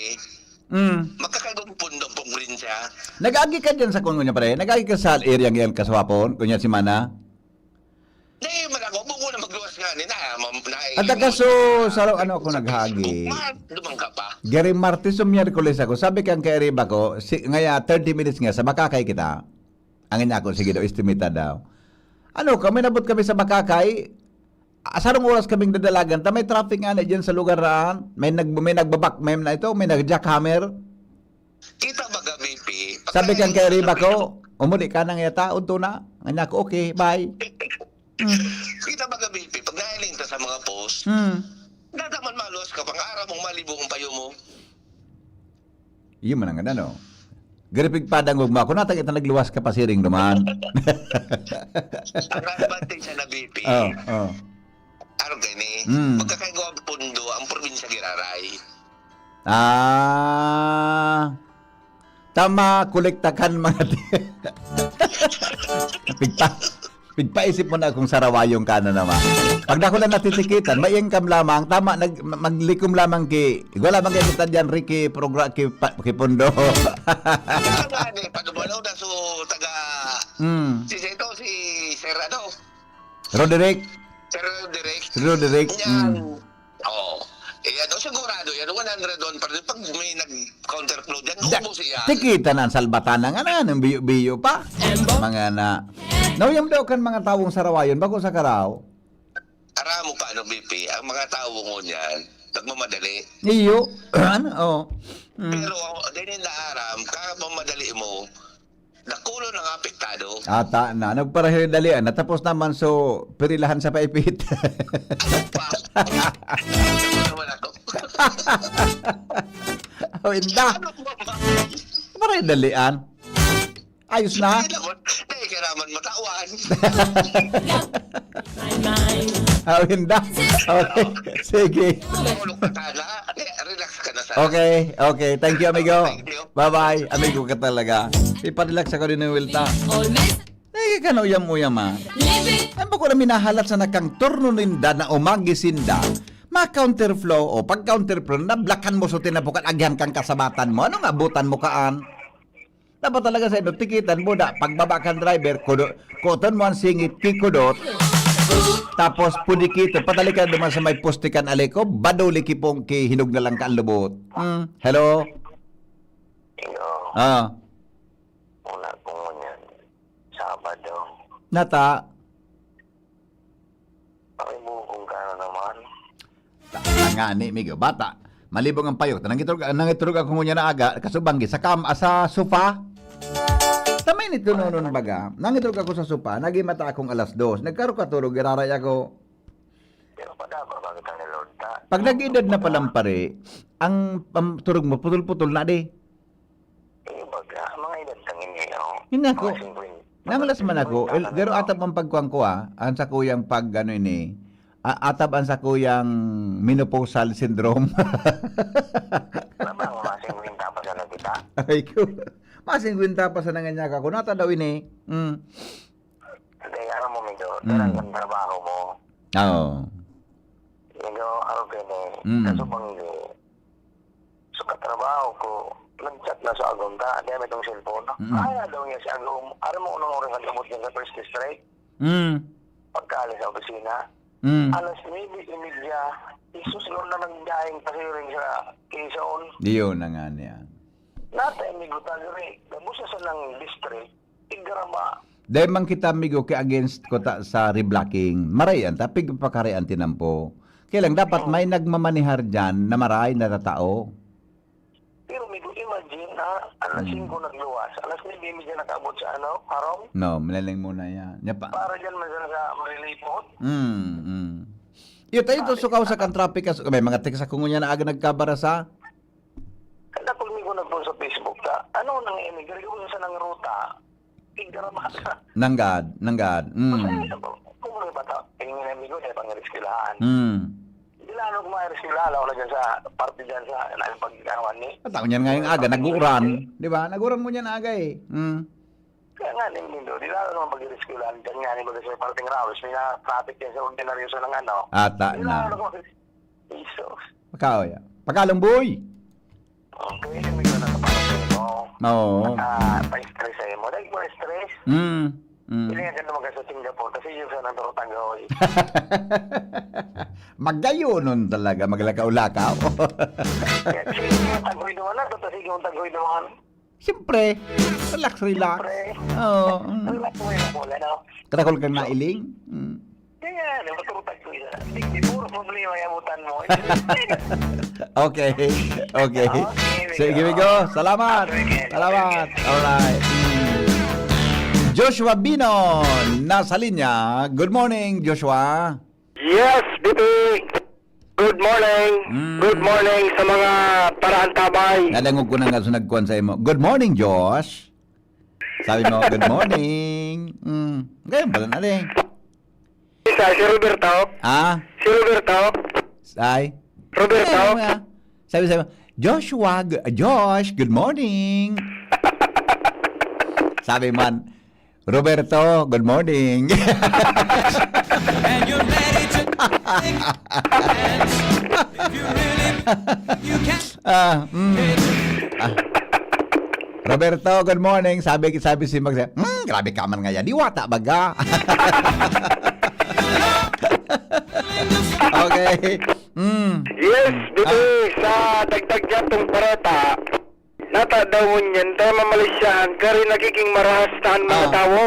Mm. Magkakaibang pundo ang probinsya. Nag-agi ka dyan sa kuno niya, pre? Nag-agi ka sa area ngayon, kaswapon? Kunya si Mana? Di man ako, buko na magluwas nga ni na, mam-, na, At taga so, sa ano ako sa naghagi? Facebook, ma-, duman ka pa. Gary Martes o Miyerkules ako. Sabi kang kay Riba ko, si, ngaya, thirty minutes nga, sa Bakakay kita. Ang ina ko, sige daw, estimate daw. Ano, kami nabot kami sa Bakakay, ah, sarong oras kaming dadalagan, ta may traffic nga na dyan sa lugar raan. May nag-, may nagbabak, may na ito, may nag-jackhammer. Kita baga, B P, pag Sabi kang kay Riba ko, "Umuli ka nang yata, unto na." Ang ina ko, "Okay, bye." Kita baga, B P, pag nahiling ta sa mga post, Hmm. Nadaman maluwas ka, pang-aram mong malibo ang payo mo. Iyo man ang ano. Garipig padangog mo ako, natang ita nagluwas ka pasiring duman. Ang advantage na, B P, Oh, oh. Araw gani, Mm. Magkakaigwa ang pundo, ang probinsya giraray. Ah. Tama, kolekta kan mga ti-, Pigpa-, pigpaisip mo na kung sarawayong ka na naman. Pag dako na natitikitan, may income lamang, tama, nag-, maglikom lamang ki, wala man kayo kita dyan, Ricky, progra-, ki, pa, ki Pondo. Ano nga ni, paano ba daw na so, taga, Mm. si Seto, si Sir ano? Roderick. Sir Roderick. Sir Roderick. Yan. Mm. Oo. Eh, ano, sigurado yan, one hundred one pa rin. Pag may nag-counterflow dyan, Da-, ubos yan. Tikita na ang salbatan ng ano, ng biyo-biyo pa. Mga na, nauyam daw kan mga tawong sarawayon, bako sa karaw. Aram mo pa, ano, B P, ang mga tawo ngunyan, nagmamadali. Iyo. Ano, oh. Mm. Pero, dahil naaram, kaya mamadali mo, dakulo na nga apektado. Ata na. Nagparahidalian na. Tapos naman, so, pirilahan sa paipit. Ano pa? Ano naman ako? Aw, inda. Ano ba? Parahidalian. Ayos na. Hindi naman. Hindi, kailangan matawan. Aw, inda. Okay. Sige. Tulog ka sana. Hindi, relax ka na sana. Okay, okay. Thank you, amigo. Thank you. Bye-bye. Amigo ka talaga. Iparelax ako din ng Wilta. Always Eh, kan uyam-uyam, ah. Living. Ay, bako na minahalat sa nakang turno ninda na umagi sinda. Ma-counterflow o pag-counterflow, nablakan mo sa tinapukan, agihan kang kasabatan mo. Anong abutan mo kaan? Dapat talaga sa ino, tikitan mo na. Pagbaba kang driver, kudo-, kuton mo ang singit, kikudot. Tapos, pudikito, patalikan naman sa may poste kan aliko, baduli kipong kihinog na lang kaan lubot. Hmm, hello? Iyo. Ah. Wala ko ngunyan. Sabado. Nata. Pakibukong ka na naman. Ta-, tanga ni, migo, bata. Malibong ang payok. Nangiturog, nangiturog ako ngunyan na aga, kasubanggi, sa kam-, ah, sa sofa. Tamay ni tununon baga. Nangiturog ako sa sofa, nagimata akong alas dos. Nagkarokaturog, giraray ako. Pero padaba ba kita ni Lord ta? Pag nag-edad na palang pare, ang, ang turog mo, putol-putol na di. Eh, baga, mga edad tang ini, oh. Yun nga ko. Mga singkwenta. Nangulas man ako, el-, pero atab ang pagkuhan ko, ah. Ang sakuyang pag, ano ini, a-, atab ang sakuyang menopausal syndrome. Wala ba ang mga singkwenta pa sana kita? Ay ko. Mga singkwenta pa sana nga niya ka. Kung nata daw ini, mm. Hindi, alam mo, Mido, Mm. Talagang trabaho mo. Oo. Mido, ano ka ni, Mm. Kasubanggi, sa katrabaho ko, nag-chat na sa agon ta, di kami itong cellphone. Mm. Kaya daw niya si Agom, alam mo kung anong oras ang abot niya sa first strike? Mm. Pagkaalis sa opisina, Mm. alas nuebe y media, Jesus, noon na nagdahing pasiring sa Quezon. Yun na nga niya. Nata, amigo, tagari, gabos sa sanang district, igrama. Dahil man kita, amigo, kay against ko ta sa reblocking, marayan ta, pigpapakarian tinampo. Kaya lang, dapat Oo. may nagmamanihar dyan na maray na tatao. Pero, amigo, imagine, ha? Alas Hmm. singko nagluwas. Alas nuebe y media nakaabot sa ano, Harong. No, malaling muna yan. Nya pa. Para dyan man sa, sa Marilipot. Hmm, hmm. Iyo, tayo to, Sabi, sukaw sa ah, kan traffic, kas-, may mga text ako ngunyan na aga nagkabara sa Kada pag may ko nagpost sa Facebook ta, ano nang ini, gari ko sa nang ruta, tigdarama ka. Nanggad, nanggad. Mm. Masaya siya po. Kung ano ba ta, tingin ng amigo niya, pang-reskwelahan. Mm. Hindi lang ako kumain reskwelahan, ako na dyan sa parte dyan sa, na yung pag-, ano, ni. At ako niyan ngayong aga, nag-uuran. Di ba? Nag-uuran mo niyan aga eh. Mm. Kaya nga, ni Mindo, di lalo naman pag-reskwelahan dyan nga, ni baga sa parting Raos, may na-traffic yan sa ordinaryo sa nang ano. Ata Di na. lalo naman, Jesus. Pagkaoy, ah. Pagkalong, boy. Okay, may ko na sa parang mo. Oo. Ah, pa-stress sa'yo mo. Dahil mo stress. Mm. Mm. Hindi nga ka naman sa Singapore kasi yung sa nang turutang gawin. Magayonon talaga, maglakaw-lakaw. Kaya sige yung tagoy naman na, tapos sige yung tagoy naman. Siyempre, relax, relax. Siyempre. Oo, mm. Relax mo yung mula, no? Katakol kang nailing? Mm. Kaya, ano, matutag ko yun. Hindi, hindi, puro problema yung abutan mo. Okay, okay. Okay, Sige, Migo. Migo. Salamat. Okay, okay. Salamat. Alright. Mm. Joshua Bino, nasa linya. Good morning, Joshua. Yes, Bibi. Good morning. Mm. Good morning sa mga paraantabay. Nadangog ko na nga sa nagkuhan sa imo. Good morning, Josh. Sabi mo, "Good morning." Mm. Ganyan pala na rin. Isa, si Roberto. Ah? Si Roberto. Ay? Roberto. Ay, ano nga? Sabi, sabi, "Joshua, g-, Josh, good morning." Sabi man, "Roberto, good morning." And you're ready to if you really, you can. Ah, mm. Ah. "Roberto, good morning." Sabi, sabi si Max, "Hmm, grabe ka man ngayon. Diwata baga." Okay. Mm. Yes, Bibi, Ah. sa dagdag niya tong bareta, nata daw ngunyan, tayo mamalisyahan, kari nagiging marahas na ang mga Ah. tawo.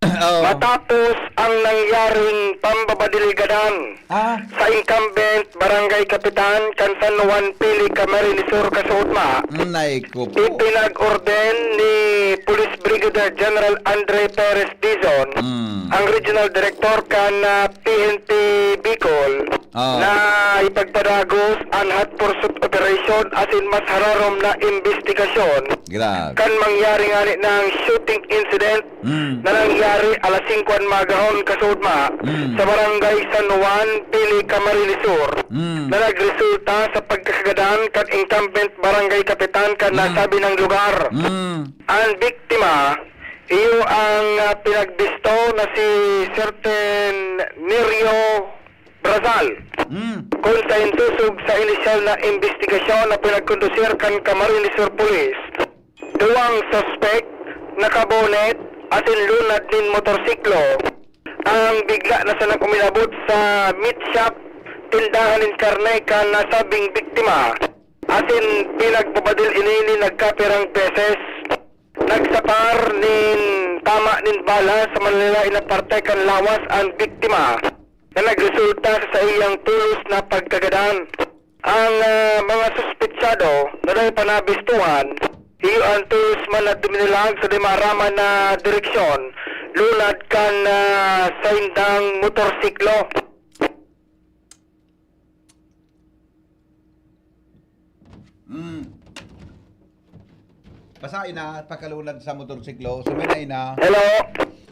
Oo. Matapos ang nangyaring pambabadilgadan Ah. sa incumbent barangay kapitan kan San Juan Pili, Camarines Sur, kasuodma, Mm, nay ko po. ipinag-orden ni Police Brigadier General Andre Perez Dizon, Mm. ang regional director kan, ah, P N P Bicol, Ah. na ipagpadagos an hot pursuit operation asin mas hararom na imbestigasyon Grabe. kan mangyari ngani na shooting incident Mm. na nangyari alas singko an magahon kasuodma Mm. sa Barangay San Juan, Pili, Camarines Sur, Mm. na nagresulta sa pagkakagadan kan incumbent barangay kapitan kan Mm. nasabi nang lugar. Mm. Ang biktima, iyo ang, ah, pinagbisto na si Certain Nerio Brazal. Mm. Kun sa insosog sa inisyal na imbestigasyon na pinagkondusir kan Camarines Sur Police, duwang suspek nakabonet asin lunad nin motorsiklo ang bigla na sanang uminabot sa meat shop, tindahan nin karne kan nasabing biktima, asin pinagpabadil ini nin nagkapirang beses. Nagsapar nin tama nin bala sa manlaen-laen na parte kan lawas an biktima, na nagresulta sa saiyang tolos na pagkagadan. Ang, ah, mga suspetsado na dai pa nabistuhan, iyo an tolos man na duminulag sa di maaraman na direksyon, lunad kan, ah, saindang motorsiklo. Mm. Pasain na, pakalunad sa motorsiklo. Suminay na. Hello?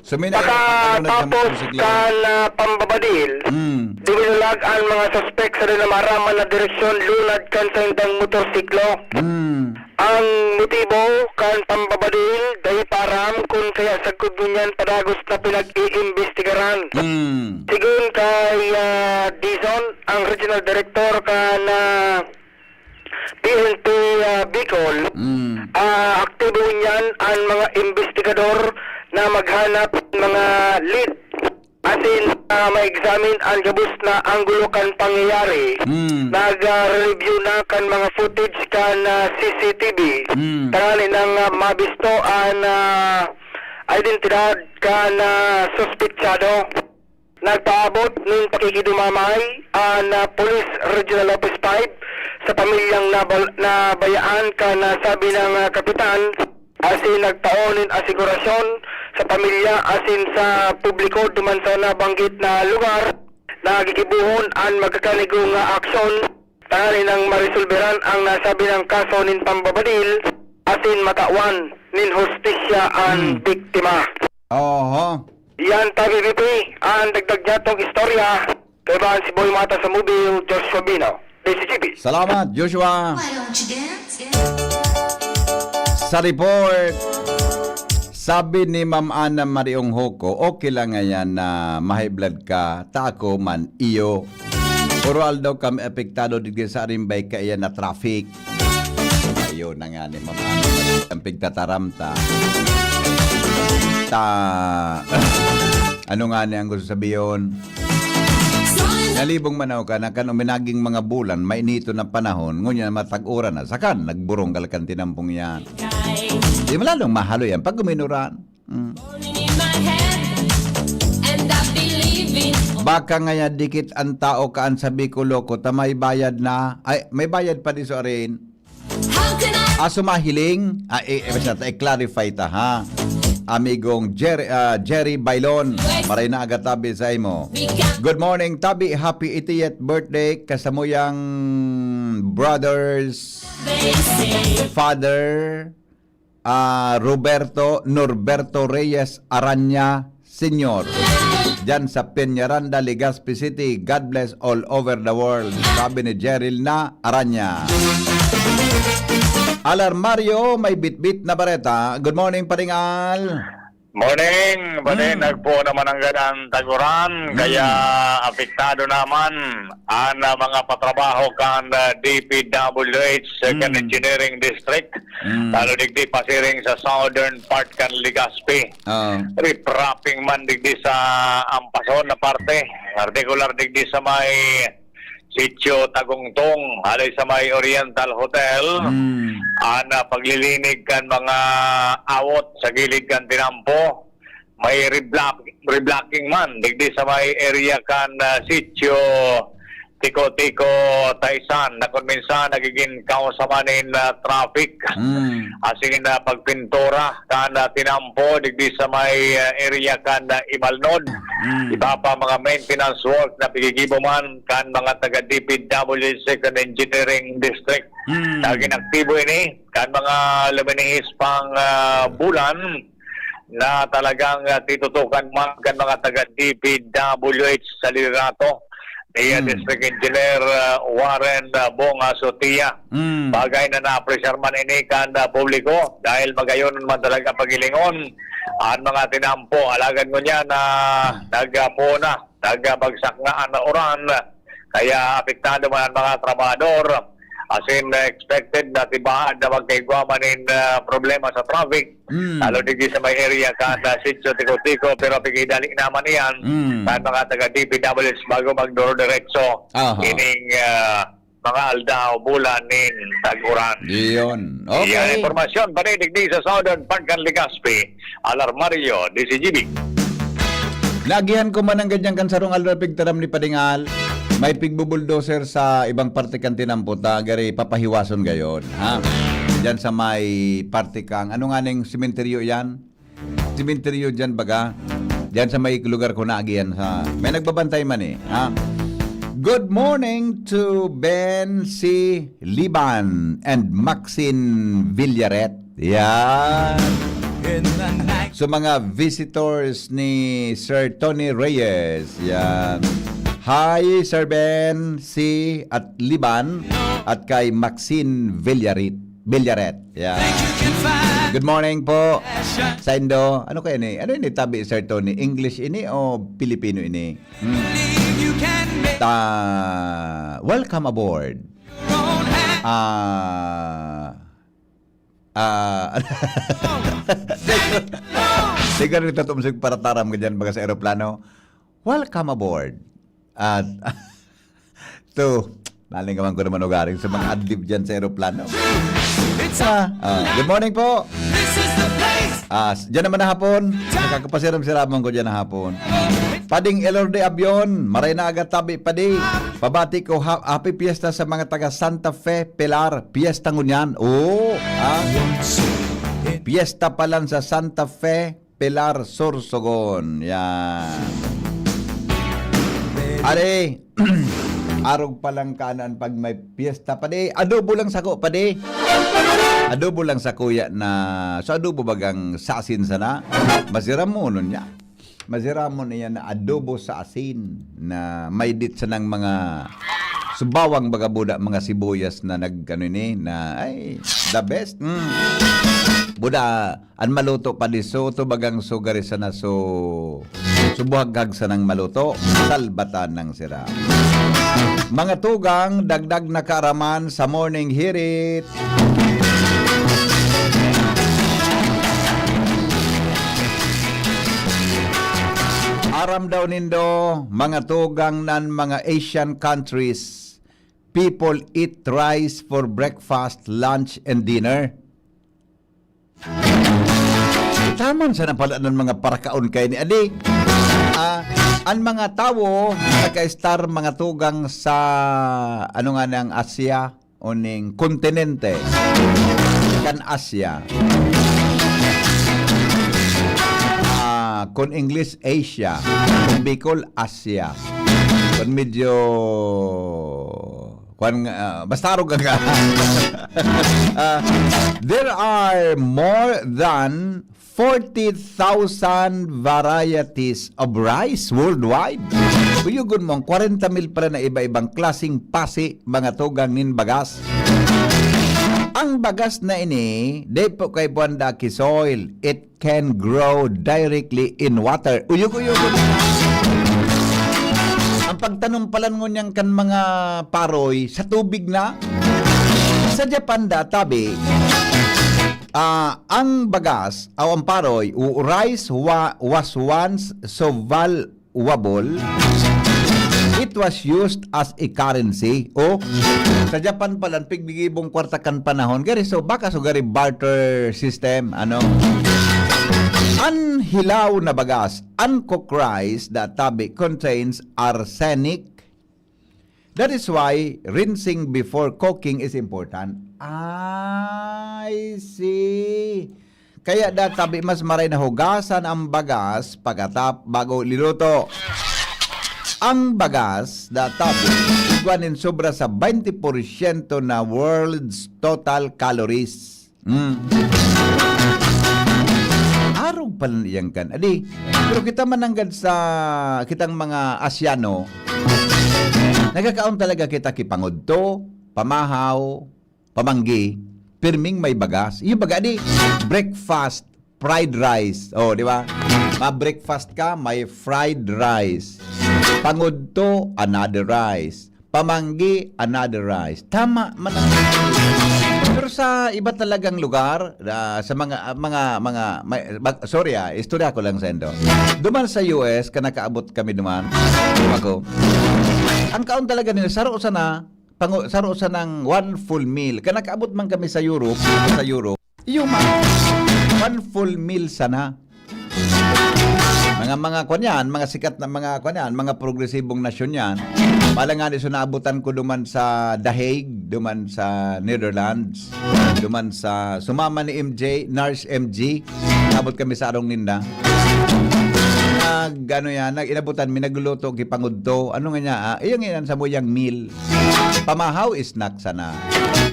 Suminay na, pakalunad sa Pakatapos motorsiklo. kan, ah, pambabadil, Mm. duminulag ang mga suspek sa di na maaraman na direksyon, lunad kan saindang motorsiklo. Mm. Ang motibo kan pambabadil, dai pa aram kun kaya sagkod ngunyan padagos na pinag-iimbestigaran. Mm. Sigon kay, ah, Dizon, ang regional director kan, ah, P N P, ah, Bicol, Mm. ah, aktibo ngunyan ang mga imbestigador na maghanap ng mga lead. Asin, ah, ma-examine ang gabos na anggulo kan pangyayari. Mm. Nag, ah, review na kan mga footage kan, ah, C C T V. Mm. Tanganing, ah, mabisto ang, ah, identidad kan, ah, suspetsado. Nagpaabot nin pakikidumamay ang, ah, Police Regional Office five sa pamilyang nabal-, nabayaan kan nasabi na kapitan, asin nagtao nin asigurasyon sa pamilya asin sa publiko duman sa nabanggit na lugar na gigibohon an magkakanigong aksyon tanganing maresolberan ang nasabi na kaso nin pambabadil asin matawan nin hustisya an Hmm. biktima. Oho. Yan, Tabi B P, ang dagdag niyatong istorya. Kaibahan si Boy Mata sa Mobile, Joshua Bino, D C G B. Salamat, Joshua. Why don't you dance? Sa report, sabi ni Ma'am Ana Mariong Hoco, okay lang ngayon na ma-high blood ka, ta ako man, iyo. Puro aldaw kami apektado digdi sa arimbay kaiyan na traffic. Ayun na nga ni Ma'am Ana, ang pigtataram ta. Ta, ano nga ni ang gusto sabihin? Nalibong manaw ka na kan uminaging mga bulan, mainito na panahon, ngunyan matag-uran na. Sakan, nagburong ka kan tinampong yan. Di mo lalong mahalo yan pag uminuran. Mm. Baka ngaya dikit ang tao kaan sa Bicoloko, ta may bayad na, ay, may bayad pa di so arin. Aso mahiling, ah, eh, eh, basta, i-clarify ta, ha? Amigong Jerry, ah, Jerry Bailon, maray na aga tabi sa imo. Good morning, Tabi. Happy eightieth birthday, kasamuyang brothers, father, ah, Roberto, Norberto Reyes Aranya Senior. Diyan sa Peñaranda, Legazpi City. God bless all over the world. Sabi ni Jeril na Aranya. Alarmario, may bitbit na bareta. Good morning, Paringal. Morning, Bane, Mm. nagpo naman ang ganang taguran, Mm. kaya apektado naman ang, ah, mga patrabaho kan, ah, D P W H, ah, kan Mm. Engineering District, Mm. lalo digdi pasiring sa southern part kan Legazpi. Oo. Riprapping man digdi sa Ampason na parte, partikular digdi sa may Sitio Tagungtong, halay sa may Oriental Hotel, Mm. an, ah, paglilinig kan mga awot sa gilid kan tinampo. May reblock-, reblocking man digdi sa may area kan, ah, Sitio Tiko-Tiko, Taisan, na kun minsan nagigin kausa man nin, ah, traffic. Mm. Asin, ah, pagpintura kan, ah, tinampo digdi sa may, ah, area kan, ah, Imalnod. Mm. Iba pa mga maintenance work na pigigibo man kan mga taga D P W H Second Engineering District. Mm. Naging aktibo ini kan mga luminihis pang, ah, bulan na talagang, ah, titutukan man kan mga taga D P W H sa liderato ni, ah, Mm. District Engineer, ah, Warren, ah, Bong Asotia. Mm. Bagay na naapresyar man ini kan, ah, publiko dahil magayon man talaga pagilingon ang mga tinampo. Alagad ngunyan na nagpuna, nagbagsak na an uran, kaya apektado man an mga trabahador. Asin, expected na tibaad na magkaigwa man nin, ah, problema sa traffic, Mm. lalo digdi sa may area kan, ah, Sitio Tiko-Tiko, pero pigidali naman iyan Mm. kan mga taga D P W H bago magduro-diretso Aha. ining, ah, mga aldaw, bulan nin tag-uran. Iyon. Iyan Okay. impormasyon, Bane, digdi sa Southern Part kan Legazpi, Alarmario, D C G B. Naagihan ko man ang ganyan kan sarong aldaw pigtaram ni Padingal. May pigbubulldozer sa ibang parte kan tinampo ta, gari papahiwason gayon, ha? Diyan sa may parte kang, ano nga ning sementeryo yan? Sementeryo diyan baga. Diyan sa may lugar ko naagihan sa, may nagbabantay man eh, ha? Good morning to Ben C. Liban and Maxine Villaret. Yan. So, mga visitors ni Sir Tony Reyes. Yan. Hi, Sir Ben, si at Liban, at kay Maxine Villaret. Villaret. Yan. Good morning po. Sa Indo, ano kaya ni? Ano ini tabi, Sir Tony? English ini o Pilipino ini? Hmm. Ta, welcome aboard. Ah, ah, siguro, siguro nagtatumsig para taram ka dyan, baga sa aeroplano. Welcome aboard. At, to, nalingawan ko naman ugaring sa mga adlib dyan sa aeroplano. Ah, ah, good morning po. Ah, s-, dyan naman na hapon. Nakakapasiram-siraman ko dyan na hapon. Pading Elorde Abion, maray na aga tabi, padi. Pabati ko, ha-, happy fiesta sa mga taga Santa Fe, Pilar. Fiesta ngunyan. Oo, ah. Fiesta pa lang sa Santa Fe, Pilar, Sorsogon. Yan. Are, arog pa lang kanan pag may fiesta, padi. Adobo lang sako, padi. Adobo lang sa kuya na, so adobo bagang sa asin sana. Masiram mo, nun niya. Masiramon iyan na adobo sa asin na may dit sanang mga subawang baga buda, mga sibuyas na nag-, ano ini, na, ay, the best. Mm. Buda, an maluto pa di so, to bagang sugar sana so, subuhaghag sanang maluto, salbatan ng sira. Mga tugang, dagdag na kaaraman sa morning hirit. Aram daw nindo, mga tugang nan mga Asian countries, people eat rice for breakfast, lunch, and dinner. Taman sana pala ng mga parakaon kay ni Adi. Ah, ang mga tawo nagka-star mga tugang sa, ano nga nang Asia, o ning kontinente kan Asia. Ah, kun English, Asia. Kun Bicol, Asia. Kun medyo, kwan nga, ah, basta arog ka. Ah, there are more than forty thousand varieties of rice worldwide. Kuyogon mo, ang kwarenta mil pala na iba-ibang klaseng pasi, mga tugang nin bagas. Ang bagas na ini, di po kay buwan daki soil. It can grow directly in water. Uyog-uyog. Ang pagtanom pala ngunyan kan mga paroy sa tubig na. Sa Japan da, tabi, ah, ang bagas o ang paroy, o rice wa-, was once so valuable, it was used as a currency. O, sa Japan pala, pigbigibong kwarta kan panahon. Gari, so, baka so gari barter system, ano? An hilaw na bagas, uncooked rice, that tabi contains arsenic. That is why rinsing before cooking is important. I see. Kaya da tabi mas maray na hugasan ang bagas pagkatap bago liluto. Ang bagas da tabi igwa nin sobra sa twenty porsyento na world's total calories. Mm. Arog pala na iyang kan. Adi, pero kita mananggad sa kitang mga Asyano, nagkakaon talaga kita ki pangudto, pamahaw, pamanggi, pirming may bagas. Iyo baga, adi, breakfast, fried rice. Oh, di ba? Ma-breakfast ka, may fried rice. Pangudto, another rice. Pamanggi, another rice. Tama man ang, pero sa iba talagang lugar, ah, sa mga, ah, mga, mga, may, bag-, sorry, ah, istorya ko lang sa indo. Duman sa U S, kan nakaabot kami duman, ako, ang kaon talaga nila, saro sana, pangu-, saro sanang one full meal. Kan nakaabot man kami sa Europe, sa Europe, yung ma-, one full meal sana. Mga, mga kwan yan, mga sikat na mga kwan yan, mga progresibong nasyon yan. Palangani, so naabutan ko duman sa The Hague, duman sa Netherlands, duman sa, sumama ni M J, Nars M G, abot kami sa arong ninda. Nag, ano yan, nag-inabutan mi, nagluluto, kipangudto, ano nga niya, ah, iyang inan sa muyang meal. Pamahaw, snack sana.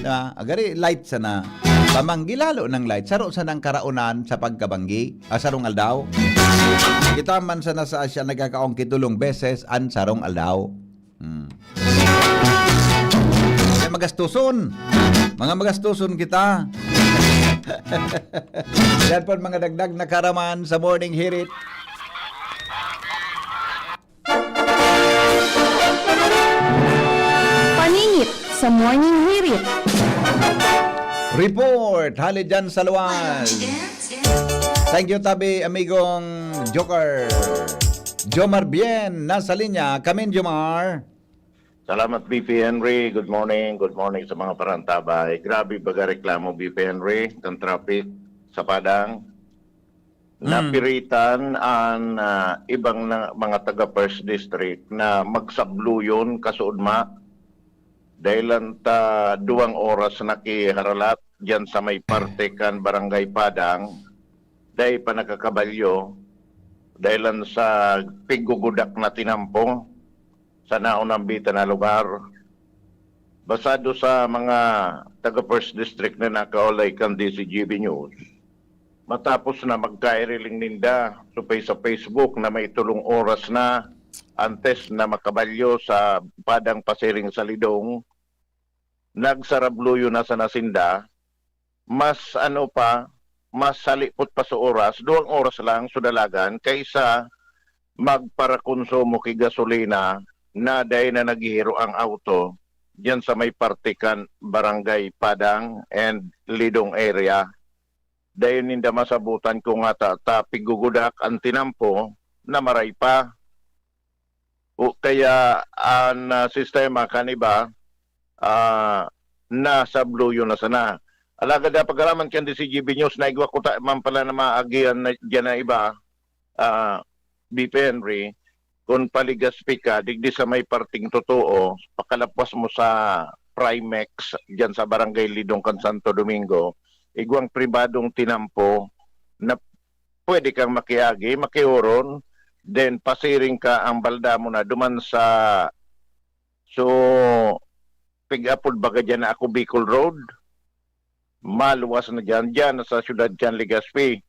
Diba? Agari, light sana. Pamanggi, lalo ng light. Saro sanang karaonan sa pagkabanggi. Ah, sarong aldaw. Kita man sana sa Asia, nagkakaong kitulong beses an sarong aldaw. Hmm. Kaya magastuson. Mga magastuson kita. Yan po ang mga dagdag na karaman sa Morning Hirit. Paninit sa Morning Hirit. Report, hali dyan sa luwas. Thank you, tabi, amigong Joker. Jomar Bien, nasa linya. Kamin, Jomar. Salamat, B P Henry. Good morning. Good morning sa mga parantabay. Grabe baga reklamo, B P Henry, kan traffic sa Padang. Napiritan an, ah, ibang na, mga taga First District na magsabluyon kasuodma. Dahil lang ta duwang oras nakiharalat diyan sa may parte kan Barangay Padang, dai pa nakakabalyo, dahil lang sa piggugudak na tinampo sa naunambitan na lugar. Basado sa mga taga First District na nakaulay kan D Z G B News, matapos na magkairiling ninda supay sa Facebook na may tolong oras na antes na makabalyo sa padang pasiring sa Lidong, nagsarabluyo na sana sinda. Mas ano pa, mas halipot pa sa oras, duwang oras lang so dalagan kaysa magparakonsumo ki gasolina na dai na naghihiro ang auto diyan sa may parte kan Barangay Padang and Lidong area. Dai ninda masabutan kung ata ta pigugudak an tinampo na maray pa. O kaya an, ah, sistema kan iba, ah, nasabluyo na sana. Alagad, ah, pag-araman kan D Z G B News, naigwa ko ta man pala na maagihan na, diyan na iba, ah, B P Henry, kun pa-Legazpi ka, digdi sa may parting totoo, pakalapwas mo sa Primex, diyan sa Barangay Lidong kan Santo Domingo, igwang pribadong tinampo na pwede kang makiagi, makiuron, then pasiring ka ang balda mo na duman sa, so, pig-apod baga diyan na ako Bicol Road, maluwas na diyan, diyan sa siyudad kan Legazpi.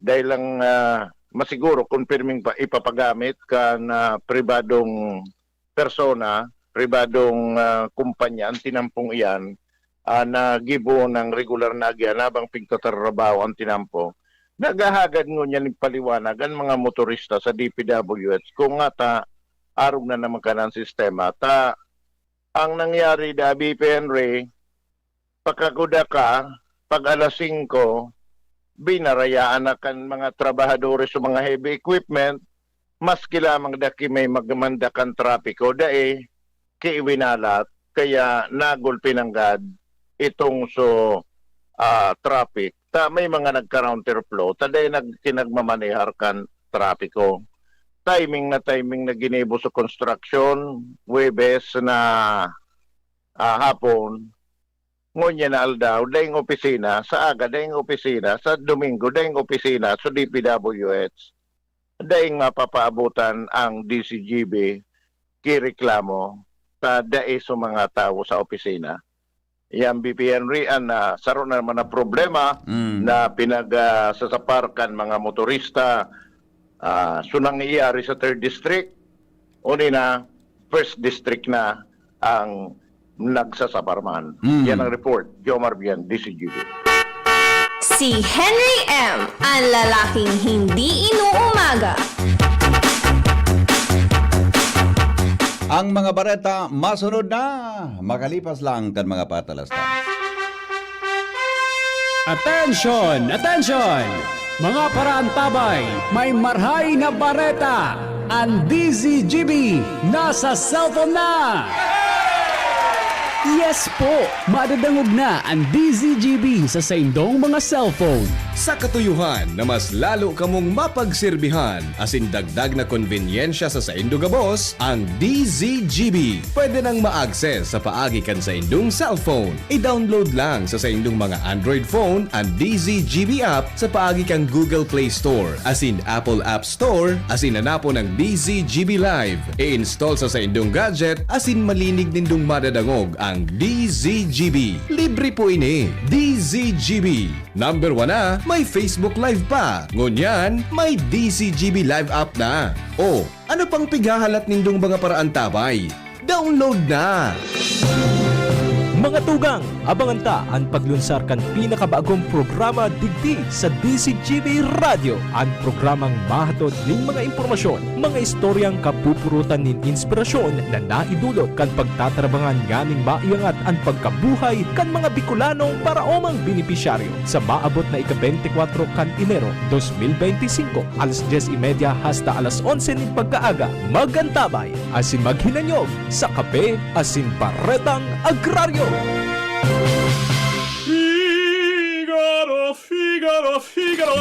Dahil lang, ah, masiguro kung pirming pa, ipapagamit kan, ah, pribadong persona, pribadong, ah, kumpanya, ang tinampong iyan, ah, na gibo ng regular na agihan habang pigtatrabaho ang tinampo. Naghahagad ngunyan nin paliwanag ang mga motorista sa D P W H kung ngata arog na naman kanan sistema. Ta, ang nangyari da, B P Henry, pagkaguda ka, pag alas singko, binarayaan na kan mga trabahadores sa mga heavy equipment, maski lamang daki may magmanda kan trapiko, dai ki iwinalat, kaya nagulpi nanggad itong so, ah, traffic. Ta may mga nagka-counterflow, ta dai nag-, kinagmamanehar kan trapiko. Timing na timing na ginibo sa construction, Huwebes na, ah, hapon, ngunyan na aldaw, daing opisina, sa aga, daing opisina, sa Domingo, daing opisina, sa D P W H, daing mapapaabutan ang D Z G B, kireklamo, ta dai sa mga tawo sa opisina. Yan, B P Henry, an, ah, saro na naman na problema Mm. na pinag, ah, sasapar kan mga motorista. Ah, so nangyayari sa third district, uni na, first district na ang nagsasapar man. Mm. Yan ang report. Jomar Bien, D Z G B. Si Henry M, ang lalaking hindi inuumaga. Ang mga bareta masunod na, makalipas lang kan mga patalastas. Atensyon! Atensyon! Mga paraantabay, may marhay na bareta! An D Z G B nasa cellphone na! Yes po! Madadangog na an D Z G B sa saindong mga cellphone. Sa katuyohan na mas lalo kamong mapagserbihan asin dagdag na konbenyensya sa saindo gabos, ang D Z G B pwede nang ma-access sa paagi kan saindong cellphone. I-download lang sa saindong mga Android phone an D Z G B app sa paagi kan Google Play Store asin Apple App Store asin hanapon ang D Z G B Live. I-install sa saindong gadget asin malinig nindong madadangog ang D Z G B. Libre po ini. D Z G B. Number one na, may Facebook Live pa. Ngunyan, may D Z G B Live app na. O, ano pang pighahalat nindong mga paraantabay? Download na! Mga tugang, abangan ta an paglunsar kan pinakabagong programa digdi sa D Z G B Radyo, an programang mahatod nin mga impormasyon, mga istoryang kapupurutan nin inspirasyon na naidulot kan pagtatrabangan nganing maiangat an pagkabuhay kan mga Bicolanong paraomang benepisyaryo. Sa maabot na ika-beintikwatro kan Enero, dos mil beintisinko, alas dyes y media hasta alas onse nin pagkaaga, mag-antabay asin maghinanyog sa Kape asin Baretang Agraryo. Figaro, Figaro.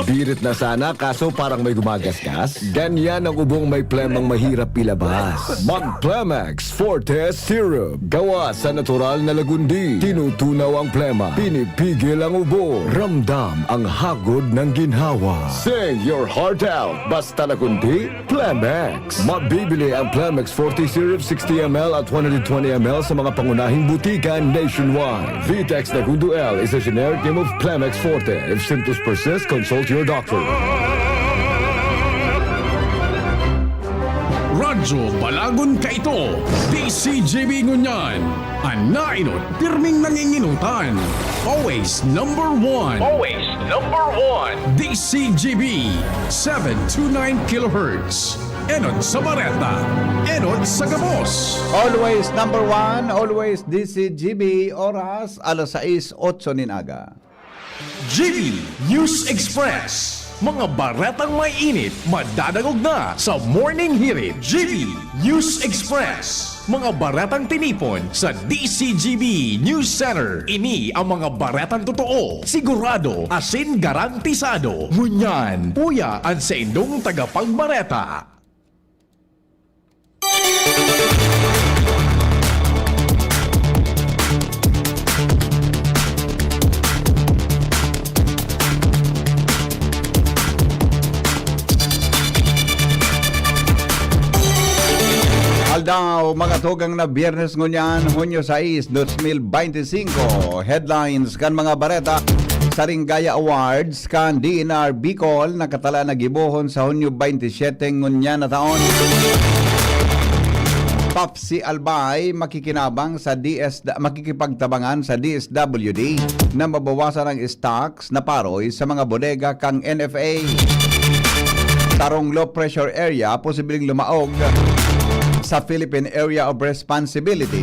Birit na sana, kaso parang may gumagasgas. Ganyan ang ubong may plemang mahirap ilabas. Mag Plemex Forte Syrup. Gawa sa natural na lagundi. Tinutunaw ang plema. Pinipigil ang ubo. Ramdam ang hagod ng ginhawa. Sing your heart out. Basta lagundi, Plemex. Mabibili ang Plemex Forte Syrup sixty M L at one hundred twenty M L sa mga pangunahing butika nationwide. Vitex Nagundo L is a generic name of Plemex Forte. If symptoms persist, consult your doctor. Radyo Balagon kaito, D C G B ngunyan. An naenot, pirming nanginginutan. Always number one. Always number one. D C G B, seven two nine kilohertz. Enot sa bareta. Enot sa gabos. Always number one, always D C G B, oras alas sais otso nin aga. G B News Express. Mga baretang may init, madadangog na sa Morning Hirit. G B News Express. Mga baretang tinipon sa D C G B News Center. Ini ang mga baretang totoo, sigurado, asin garantisado. Ngunyan, uya an saindong tagapagbareta. Aldaw, mga tugang na Biyernes ngunyan, Hunyo sais, dos mil beintisinko. Headlines kan mga bareta: Saringaya Awards kan D N R Bicol, nakatala na gibohon sa Hunyo baynte siyete ngunyan na taon. Papsi Albay makikinabang sa D S, makikipagtabangan sa D S W D na mabawasan ang stocks na paroy sa mga bodega kan N F A. Sarong low pressure area posibleng lumaog sa Philippine Area of Responsibility.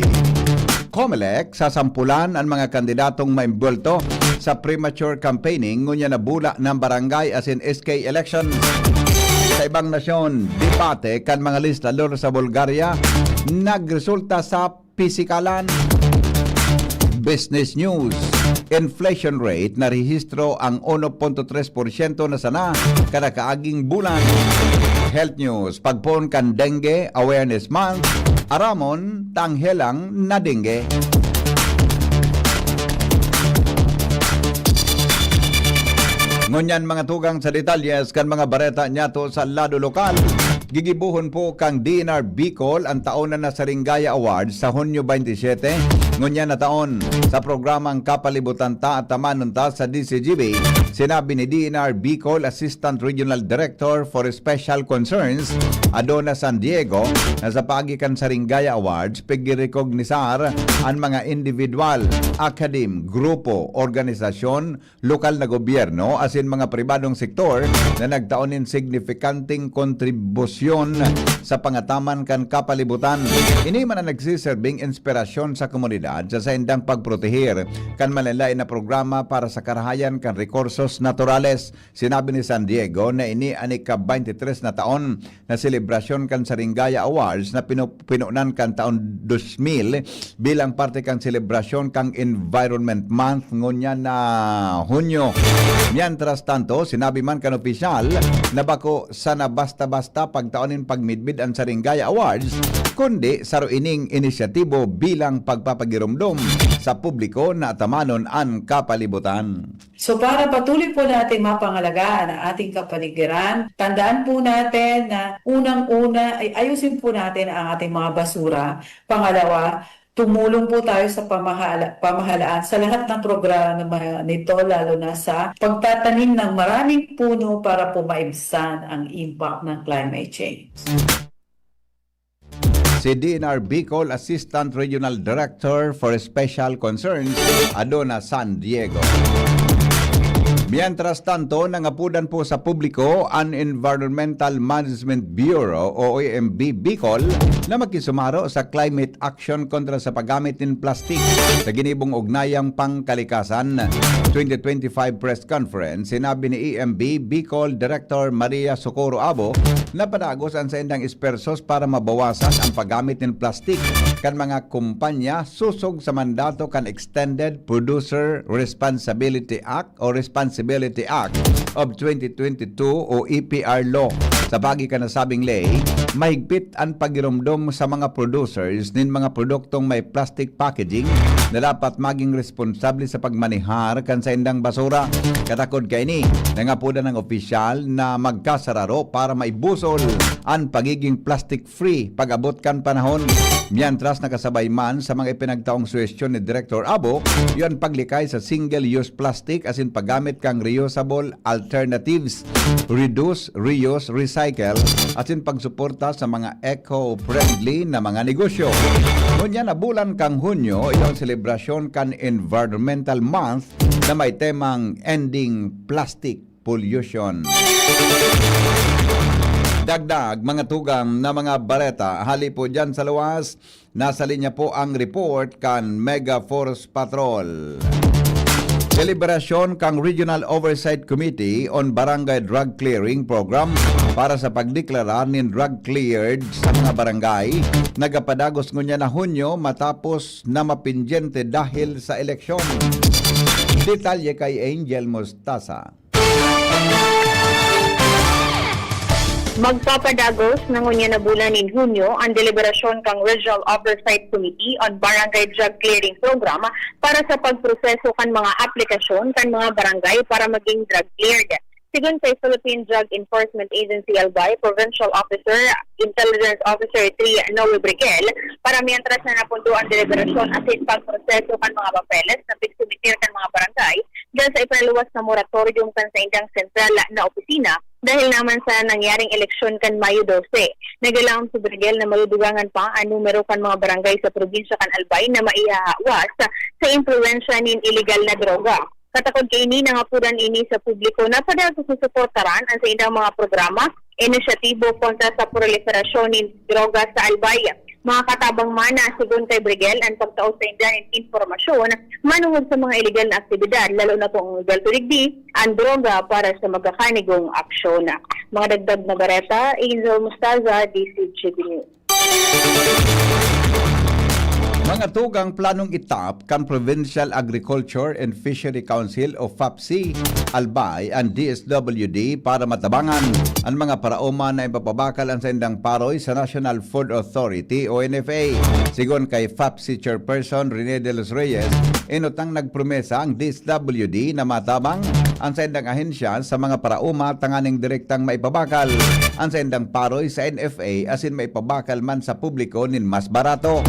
Comelec, sasampulan an mga kandidatong maimbwelto sa premature campaigning ngunyan na bula ng barangay asin S K election. Sa ibang nasyon, debate kan mga legislador sa Bulgaria nagresulta sa pisikalan. Business News: Inflation rate narehistro ang uno punto tres porsyento na sana kada kaaging bulan. Health News: Pagpoon kan Dengue Awareness Month, aramon ta ang helang na dengue. Ngunyan, mga tugang, sa detalyes kan mga bareta niyato sa lado lokal. Gigibohon po kan D N R Bicol an taon na Saringaya Awards sa Hunyo baynte siyete ngunyan na taon. Sa programang Kapalibutan Ta at Tamanon Ta sa D C G B, sinabi ni D N R Bicol Assistant Regional Director for Special Concerns, Adona San Diego, na sa paagi kan Saringaya Awards, pigirikognisar an mga individual, academe, grupo, organisasyon, lokal na gobyerno asin mga pribadong sektor na nagtao nin signifikanteng kontribusyon sa pangataman kan kapalibutan. Ini man an nagsiserbing inspirasyon sa komunidad sa saindang pagproteher kan malaen-laen na programa para sa karahayan kan rekursos naturales. Sinabi ni San Diego na ini an ika-baynte tres na taon na selebrasyon kan Saringaya Awards na pinu-, pinunan kan taon dos mil bilang parte kan selebrasyon kan Environment Month ngunyan na Hunyo. Mientras tanto, sinabi man kan opisyal na bako sana basta-basta pagtao nin pagmidbid an Saringaya Awards, kundi saro ining inisyatibo bilang pagpapagiromdom sa publiko na atamanon an kapalibutan. So, para patuloy po natin mapangalagaan ang ating kapaligiran, tandaan po natin na unang-una ay ayusin po natin ang ating mga basura. Pangalawa, tumulong po tayo sa pamahala-, pamahalaan sa lahat ng programa nito, lalo na sa pagtatanim ng maraming puno para po maibsan ang impact ng climate change. Si D N R Bicol Assistant Regional Director for Special Concerns, Adona San Diego. Mientras tanto, nangapudan po sa publiko an Environmental Management Bureau o E M B Bicol na makisumaro sa climate action kontra sa paggamit nin plastik. Sa ginibong Ugnayang Pangkalikasan twenty twenty-five press conference, sinabi ni E M B Bicol Director Maria Socorro Abo na padagos an saindang espersos para mabawasan ang paggamit nin plastik kan mga kumpanya sosog sa mandato kan Extended Producer Responsibility Act o Responsibility Responsibility Act of twenty twenty-two o E P R Law. Sa pagi kan nasabing ley, mahigpit an pagiromdom sa mga producers nin mga produktong may plastic packaging na dapat maging responsable sa pagmanehar kan saindang basura. Katakod kaini, nangapodan ang opisyal na magkasararo para maibusol an pagiging plastic free pag-abot kan panahon. Mientras, nakasabay man sa mga ipinagtaong suhestyon ni Director Abo, iyo an paglikay sa single-use plastic asin paggamit kan reusable alternatives, reduce, reuse, recycle, asin pagsuporta sa mga eco-friendly na mga negosyo. Ngunyan na bulan kan Hunyo, iyo an selebrasyon kan Environmental Month na may temang Ending Plastic Pollution. Dagdag, mga tugang na mga bareta, hali po dyan sa luwas, nasa linya po ang report kan Mega Force Patrol. Selebrasyon kan Regional Oversight Committee on Barangay Drug Clearing Program para sa pagdeklarar nin drug cleared sa mga barangay, nagapadagos ngunyan na Hunyo matapos na mapindyente dahil sa eleksyon. Detalye kay Angel Mostaza. Magpapadagos na ngunyan na bulan nin Hunyo an deliberasyon kan Regional Oversight Committee on Barangay Drug Clearing Program para sa pagproseso kan mga aplikasyon kan mga barangay para maging drug cleared. Sigon kay Philippine Drug Enforcement Agency Albay Provincial Officer, Intelligence Officer three Noe Briguel, para mientras na napundo an deliberasyon asin pagproseso kan mga papeles na pigsubmitir kan mga barangay, dahil sa ipinaluwas na moratorium kan saindang sentral na opisina dahil naman sa nangyaring eleksyon kan Mayo dose. Nag-alam si Briguel na madudugangan pa an numero kan mga barangay sa probinsya kan Albay na maihahawas sa impluwensya nin iligal na droga. Katakod kaini, nangapodan ini sa publiko na padagos na suportaran an saindang mga programa, inisyatibo kontra sa proliferasyon nin droga sa Albay. Mga katabang man, na sigon kay Briguel, an pagtao sainda nin impormasyon manungod sa mga iligal na aktibidad, lalo na kung iligal to digdi an droga para sa magkakanigong aksyon. Mga dagdag na bareta, Angel Mostaza, D C G B News. Mga tugang, planong itap kan Provincial Agriculture and Fishery Council o FAPC Albay an D S W D para matabangan an mga paraoma na ipapabakal an saindang paroy sa National Food Authority o N F A. Sigon kay FAPC Chairperson Rene de los Reyes, enot nang nagpromesa ang D S W D na matabang an saindang ahensya sa mga paraoma tanganing direktang maipabakal an saindang paroy sa N F A asin maipabakal man sa publiko nin mas barato.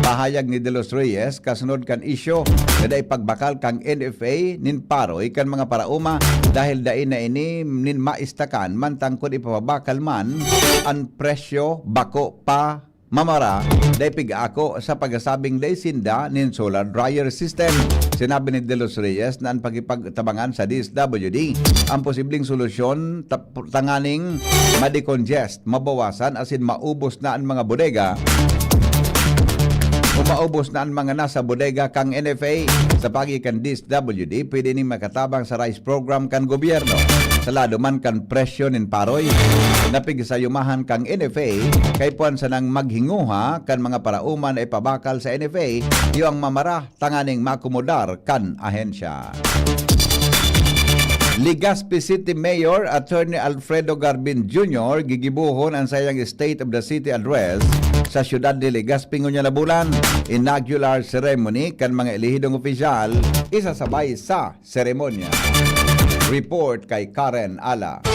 Pahayag ni De Los Reyes, kasunod kan isyu na dai pagbakal kan N F A nin paroy kan mga paraoma dahil dai na ini nin maistakan man tangkod ipapabakal man an presyo, bako pa mamara, dai pig-ako sa pagsasabing dai sinda nin solar dryer system. Sinabi ni De Los Reyes na an pakipagtabangan sa D S W D ang posibleng solusyon tap-, tanganing ma-decongest, mabawasan asin maubos na an mga bodega o maubos na an mga nasa bodega kan N F A. Sa pagi kan D S W D, pwede ning makatabang sa rice program kan gobyerno. Sa lado man kan presyo nin paroy, napigsayumahan kan N F A, kay puwan sanang maghinguha kan mga paraoma na ipabakal sa N F A, iyo ang mamara tanganing maakomodar kan ahensya. Legazpi City Mayor Attorney Alfredo Garbin Junior gigibohon an saiyang State of the City Address sa siyudad ni Legazpi ngunyan na bulan. Inaugural ceremony kan mga elehidong opisyal isasabay sa seremonya. Report kay Karen Ala.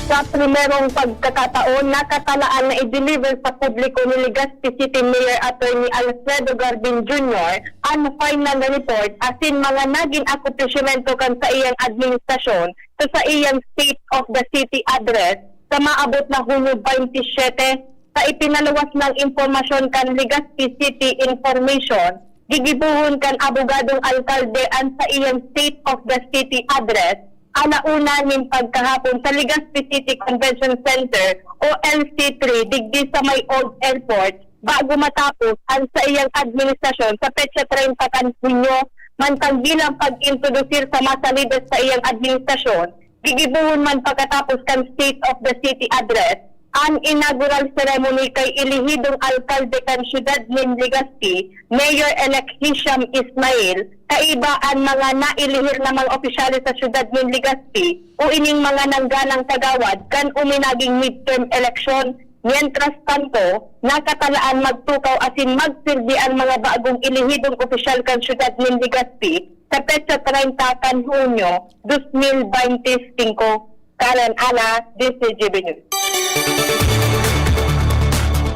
Sa primerong pagkakataon, nakatalaan na i-deliver sa publiko ni Legazpi City Mayor Attorney Alfredo Garbin Junior an final report asin mga nagin akontesimentu kan saiyang administrasyon sa saiyang State of the City Address sa maabot na Hunyo twenty-seven. Sa ipinaluwas nang impormasyon kan Legazpi City Information, gigibohon kan abogadong alkalde an saiyang State of the City Address ala una nin pagkahapon sa Legazpi City Convention Center o L C three digdi sa may Old Airport, bago matapos an saiyang administrasyon sa petsa treinta kan Hunyo. Mantang bilang pag-introdusir sa masalidas sa iyang administrasyon, gigibohon man pagkatapos kan State of the City Address An inaugural ceremony kay elehidong alkalde kan siyudad nin Legazpi, Mayor-elect Hisham Ismail, kaiba an mga naelehir na mga opisyales sa siyudad nin Legazpi o ining mga nangganang kagawad kan uminaging midterm election. Mientras tanto, nakatalaan magtukaw asin magserbi an mga bagong elehidong opisyal kan siyudad nin Legazpi sa petsa treinta kan Hunyo, dos mil beinti singko. Karen Ana, D C G B News.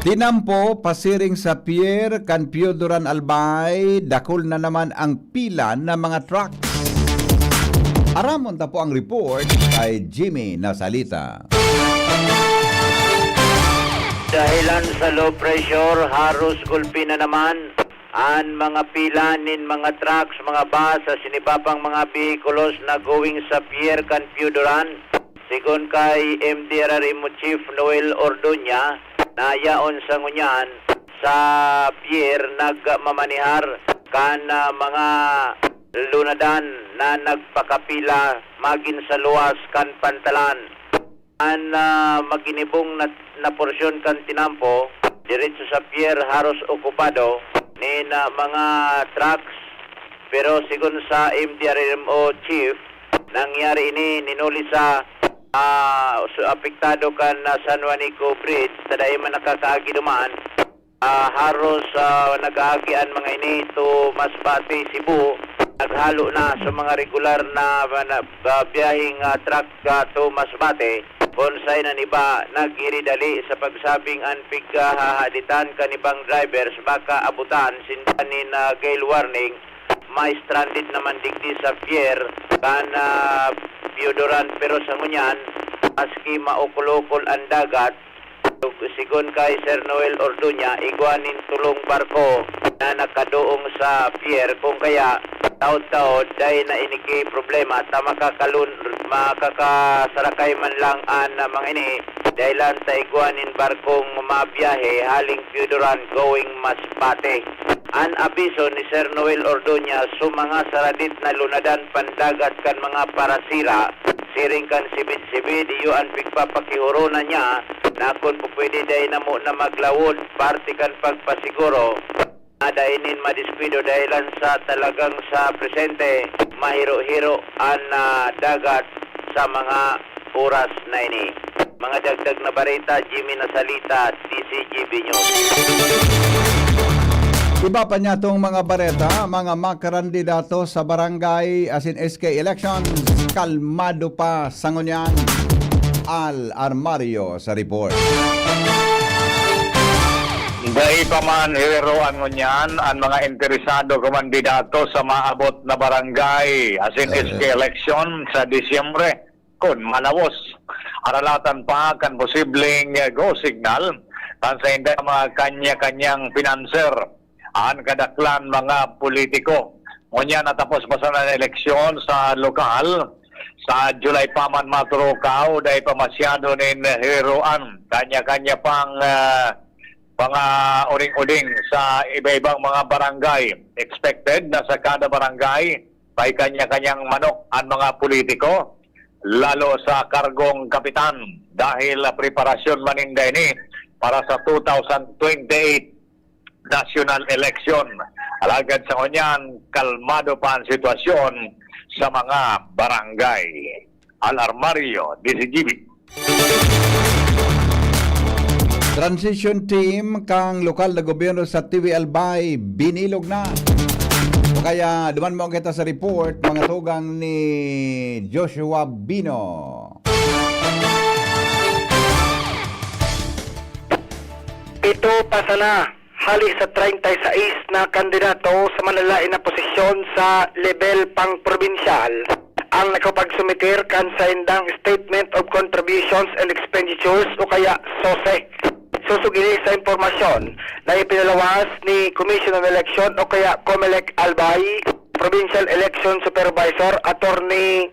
Tinampo, pasiring sa pier kan Pio Duran Albay, dakul na naman ang pila na mga truck. Aramon ta po ang report kay Jimmy Nasalita. Dahilan sa low pressure, haros gulpi na naman an mga pila nin mga trucks, mga bus, asin iba pang mga behikulos na going sa pier kan Pio Duran. Segun kay M D R R M O Chief Noel Ordoña, na yaon sa ngunyan sa pier nagmamanehar kan, ah, mga lunadan na nagpakapila magin sa luwas kan pantalan. An, ah, maginibong na, na porsyon kan tinampo, diretso sa pier, haros okupado nin, ah, mga trucks. Pero segun sa M D R R M O chief, nangyari ini ninuli sa, ah, su-, apektado kan, ah, San Juanico Bridge, ta dai man nakakaagi duman. Ah, haros, ah, nag-aagi an mga ini to Masbate, Cebu. Naghalo na sa mga regular na, na, ah, biyaheng, ah, truck, ah, to Masbate. Kun saen an iba naghiridali sa pagsabing an pighahahaditan kan ibang drivers baka abutan sinda nin, ah, gale warning, ma-stranded naman digdi sa pier kan, ah, Pio Duran. Pero sa ngunyan, maski maukol-ukol an dagat, segun kay Sir Noel Ordoña, igwa nin tolong barko na nakadoong sa pier, kung kaya taod-taod dai na ini ki problema ta makakalun-, makakasarakay man lang an mga ini, dahilan ta igwa nin barkong mabiyahe haling Pio Duran going Masbate. An abiso ni Sir Noel Ordoña sa mga saradit na lunadan pandagat kan mga parasira, siring kan Sibid-Sibid, iyo an pigpapakihorona niya na kun pupwede dai namo na maglawod parte kan pagpasiguro na dai nin madiskuido dahilan sa talagang sa presente, mahiro-hiro an, ah, dagat sa mga oras na ini. Mga dagdag na bareta, Jimmy Nasalita, D C G B News. Iba pa niya tong mga bareta, mga makarandidato sa barangay asin S K elections, kalmado pa sa ngunyan. Al Armario sa report. Dai pa man hereroan ngunyan an mga interesado kumandidato sa maabot na barangay asin S K election sa Disyembre, kun malawos. Aralatan pa kan posibleng go signal kan saindang mga kanya-kanyang pinanser an kadaklan mga politiko. Ngunyan natapos pa sana an eleksyon sa lokal. Sa July pa man maturukaw, dai pa masyado nin heroan. Kanya-kanya pang, ah, mga uring-uring sa iba-ibang mga barangay. Expected na sa kada barangay, may kanya-kanyang manok an mga politiko, lalo sa kargong kapitan, dahil preparasyon man ninda ini para sa two thousand twenty-eight national election. Alagad sa ngunyan, kalmado pa an sitwasyon sa mga barangay. Al Armario, D C G B. Transition team kang lokal na gobyerno sa T V Albay, binilog na. Kaya duman mo kita sa report, mga tugang ni Joshua Bino. Pito pa sana hali sa treinta y seis na kandidato sa manlalain na posisyon sa lebel pang-probinsyal ang nakapagsumiter kan saindang Statement of Contributions and Expenditures o kaya sose. Susog ini sa impormasyon na ipinalawas ni Commission on Election o kaya Comelec Albay, Provincial Election Supervisor Attorney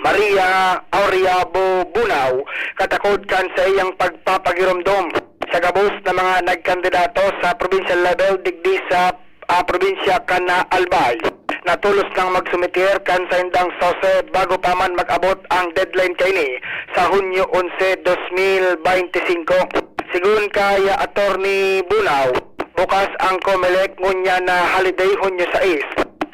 Maria Aurea Bo Bunao, katakod kan saiyang pagpapagiromdom sa gabos na mga nagkandidato sa provincial level digdi sa, ah, probinsya kan Albay. na tolos nang magsumitir kan saindang sose bago pa man mag-abot ang deadline kaini sa Hunyo onse, dos mil baynte singko. Sigon kay Attorney Bunaw, bukas ang Comelec ngunyan na holiday, Hunyo sais,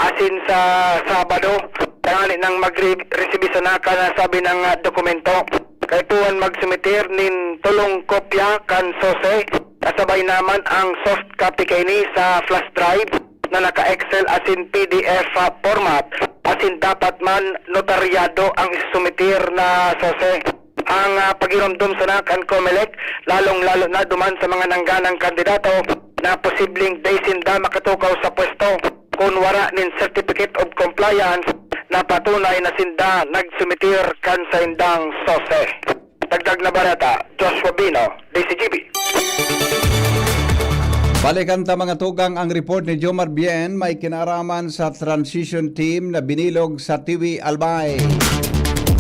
asin sa Sabado, tangani nang magre-, resibi sana kan nasabi na dokumento. Kaipuhan magsumitir nin tolong kopya kan sose, kasabay naman ang soft copy kaini sa flash drive na naka-Excel asin P D F format, asin dapat man notaryado ang isusumitir na sose. Ang, ah, pagiromdom sana kan Comelec, lalong-lalo na duman sa mga nangganang kandidato na posibleng dai sinda makatukaw sa pwesto kun wara nin Certificate of Compliance na patunay na sinda nagsumitir kan saindang sose. Dagdag na bareta, Joshua Bino, D C G B. Balikan ta, mga tugang, ang report ni Jomar Bien, may kinaaraman sa transition team na binilog sa Tiwi, Albay.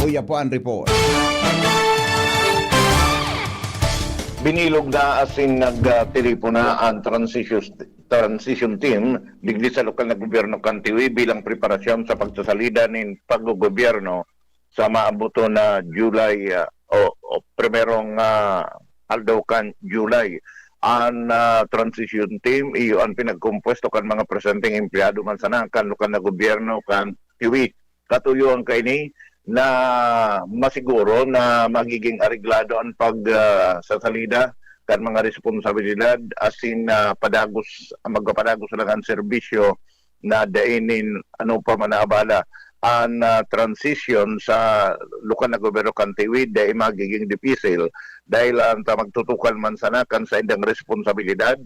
Uya po ang report. Binilog na asin nagtiripo na ang transition, transition team digdi sa lokal na gobyerno kan Tiwi bilang preparasyon sa pagsasalida nin paggogobyerno sa maabuton na July, ah, o, o primerong, ah, aldaw kan July. An, ah, transition team, iyo an pinagkompuesto kan mga presenteng empleyado man sana kan lokal na gobyerno kan Tiwi. Katuyoan kaini na masiguro na magiging areglado an pag, ah, sasalida kan mga responsabilidad asin, ah, padagos, magpapadagos lang an serbisyo na dai nin ano pa man na abala. An, ah, transition sa lokal na gobyerno kan Tiwi dai magiging dipisil dahil an ta magtutukan man sana kan saindang responsabilidad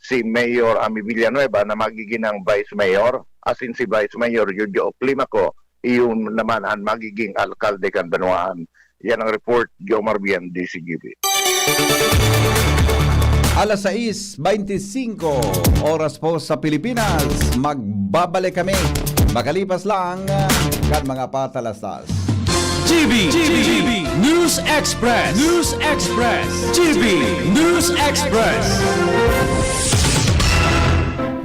si Mayor Ami Villanueva na magiging ang Vice Mayor, asin si Vice Mayor Jojo Climaco, iyon naman ang magiging alkalde kan banwaan. Yan ang report, Jomar Bien, D C G B. Alas sais beintisinko, oras po sa Pilipinas. Magbabalik kami makalipas lang, ah, kan mga patalastas. G B, G B News Express, News Express, G B News Express.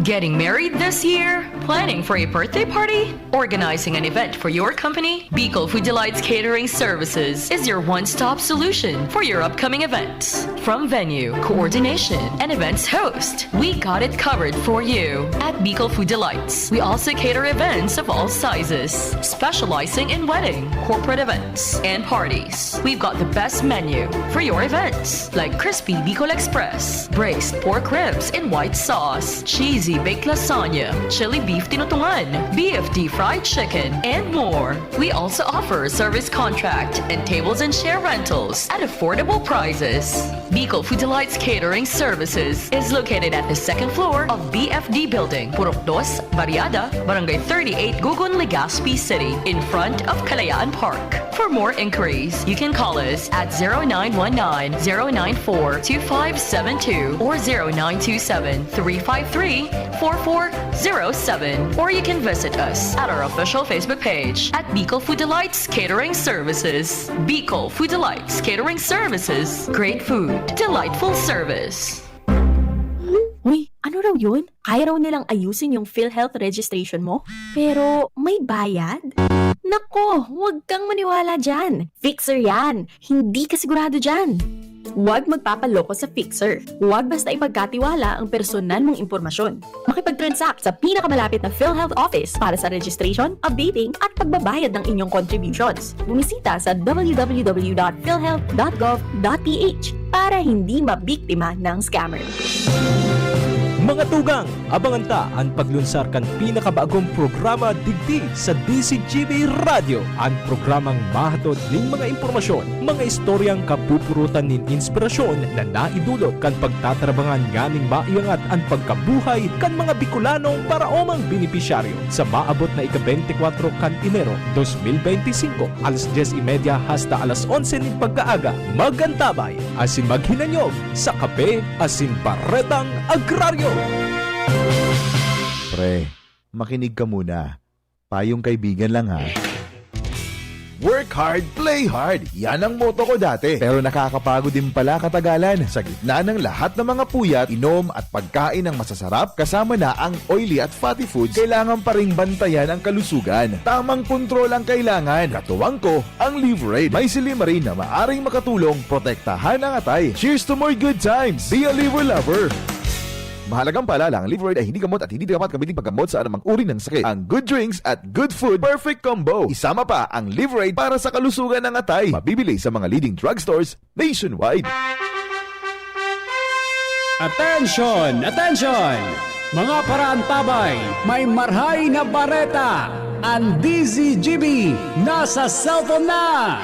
Getting married this year? Planning for a birthday party? Organizing an event for your company? Bicol Food Delights Catering Services is your one-stop solution for your upcoming events. From venue, coordination, and events host, we got it covered for you at Bicol Food Delights. We also cater events of all sizes, specializing in wedding, corporate events, and parties. We've got the best menu for your events, like crispy Bicol Express, braised pork ribs in white sauce, cheesy baked lasagna, chili beef tinutungan, B F D fried chicken, and more. We also offer service contract and tables and chair rentals at affordable prices. Bicol Food Delights Catering Services is located at the second floor of B F D Building, Purok Dos, Barriada, Barangay thirty-eight, Gugun, Legazpi City, in front of Kalayaan Park. For more inquiries, you can call us at zero nine one nine, zero nine four, two five seven two or zero nine two seven, three five three, four four zero seven. Or you can visit us at our official Facebook page at Bicol Food Delights Catering Services. Bicol Food Delights Catering Services. Great food, delightful service. Uy, ano raw yun? Kaya raw nilang ayusin yung PhilHealth registration mo, pero may bayad? Nako, huwag kang maniwala dyan. Fixer yan. Hindi ka sigurado dyan. Huwag magpapaloko sa Fixer. Huwag basta ipagkatiwala ang personal mong impormasyon. Makipag-transact sa pinakamalapit na PhilHealth office para sa registration, updating, at pagbabayad ng inyong contributions. Bumisita sa w w w dot philhealth dot gov dot p h para hindi mabiktima ng scammer. Mga tugang, abangan ta an paglunsar kan pinakabagong programa digdi sa D C G B Radyo, an programang mahatod nin mga impormasyon, mga istoryang kapupurutan nin inspirasyon na naidulot kan pagtatarabangan nganing maiangat an pagkabuhay kan mga Bicolanong paraomang benepisyaryo. Sa maabot na ika-beintikwatro kan Enero, dos mil beintisinko, alas dyes y media hasta alas onse nin pagkaaga, mag-antabay asin maghinanyog sa Kape asin Baretang Agraryo. Pre, makinig ka muna. Payong kaibigan lang, ha. Work hard, play hard. Yan ang motto ko dati. Pero nakakapagod din pala katagalan. Sa gitna ng lahat ng mga puyat, inom at pagkain ng masasarap, kasama na ang oily at fatty foods, kailangan pa ring bantayan ang kalusugan. Tamang kontrol ang kailangan. Katuwang ko, ang Livraid. May silymarin na maaring makatulong protektahan ang atay. Cheers to more good times! Be a Liver Lover! Mahalagang paalala, ang Livraid ay hindi gamot at hindi dapat gamitin paggamot sa anumang uri ng sakit. Ang good drinks at good food, perfect combo. Isama pa ang Livraid para sa kalusugan ng atay. Mabibili sa mga leading drugstores nationwide. Attention! Attention! Mga paraantabay, may marhay na bareta! Ang D Z G B nasa cellphone na!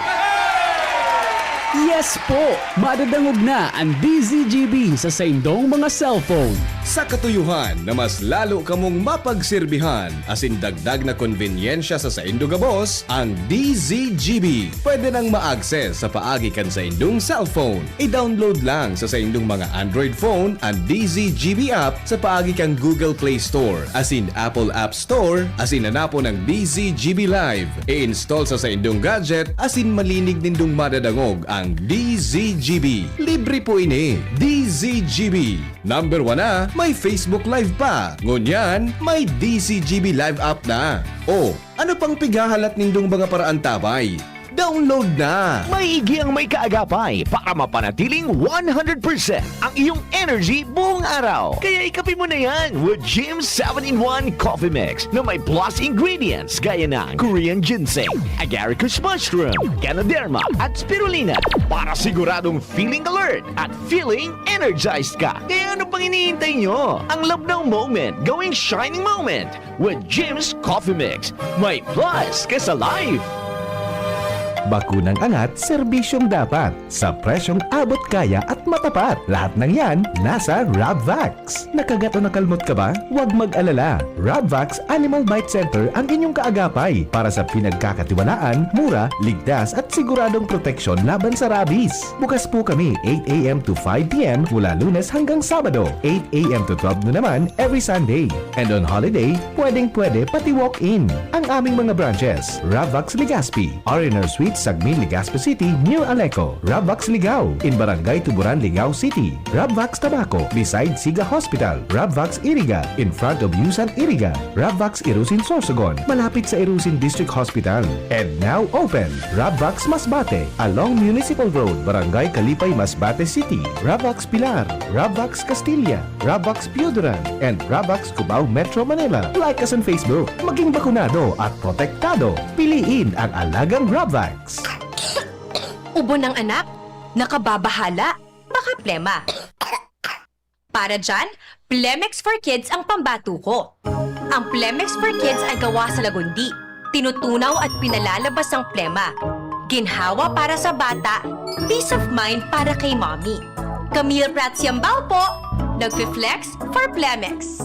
Yes po! Madadangog na ang D Z G B sa saindong mga cellphone. Sa katuyuhan na mas lalo kamong mapagserbihan asin dagdag na konbenyensya sa saindo gabos, ang D Z G B pwede nang ma-access sa paagi kan saindong cellphone. I-download lang sa saindong mga Android phone an D Z G B app sa paagi kan Google Play Store asin Apple App Store asin hanapon ang D Z G B Live. I-install sa saindong gadget asin malinig nindong madadangog ang D Z G B. Libre po ini. D Z G B. Number one na, may Facebook Live pa. Ngunyan, may D Z G B Live app na. O, ano pang pighahalat nindong mga paraantabay? Download na! Maigi ang may kaagapay para mapanatiling one hundred percent ang iyong energy buong araw. Kaya ikape mo na yan with Jim's seven-in-one Coffee Mix na may plus ingredients gaya ng Korean ginseng, agaricus mushroom, ganoderma, at spirulina para siguradong feeling alert at feeling energized ka. Kaya ano pang hinihintay nyo? Ang labnaw moment gawing shining moment with Jim's Coffee Mix. May plus ka sa life! Bakunang angat, serbisyong dapat, sa presyong abot kaya at matapat. Lahat ng yan, nasa Rabvax. Nakagat o nakalmot ka ba? Huwag mag-alala. Rabvax Animal Bite Center ang inyong kaagapay para sa pinagkakatiwalaan, mura, ligtas at siguradong proteksyon laban sa rabies. Bukas po kami eight a.m. to five p.m. mula Lunes hanggang Sabado, eight a.m. to twelve noon naman every Sunday. And on holiday, pwedeng-pwede pati walk-in. Ang aming mga branches, Rabvax Legazpi, R and R Suite, Sagmin, Legazpi City, near Aleco. Rabvax Ligao, in Barangay Tuburan, Ligao City. Rabvax Tabaco, beside Siga Hospital. Rabvax Iriga, in front of Yusan Iriga. Rabvax Irusin Sorsogon, malapit sa Irusin District Hospital. And now open, Rabvax Masbate, along Municipal Road, Barangay Kalipay, Masbate City. Rabvax Pilar, Rabvax Castilla, Rabvax Pioduran, and Rabvax Cubao, Metro Manila. Like us on Facebook. Maging bakunado at protektado. Piliin ang alagang Rabvax. Ubo ng anak? Nakababahala? Baka plema. Para dyan, Plemex for Kids ang pambato ko. Ang Plemex for Kids ay gawa sa lagundi. Tinutunaw at pinalalabas ang plema. Ginhawa para sa bata, peace of mind para kay mommy. Camille Prats Yambao po, nagfi-flex for Plemex.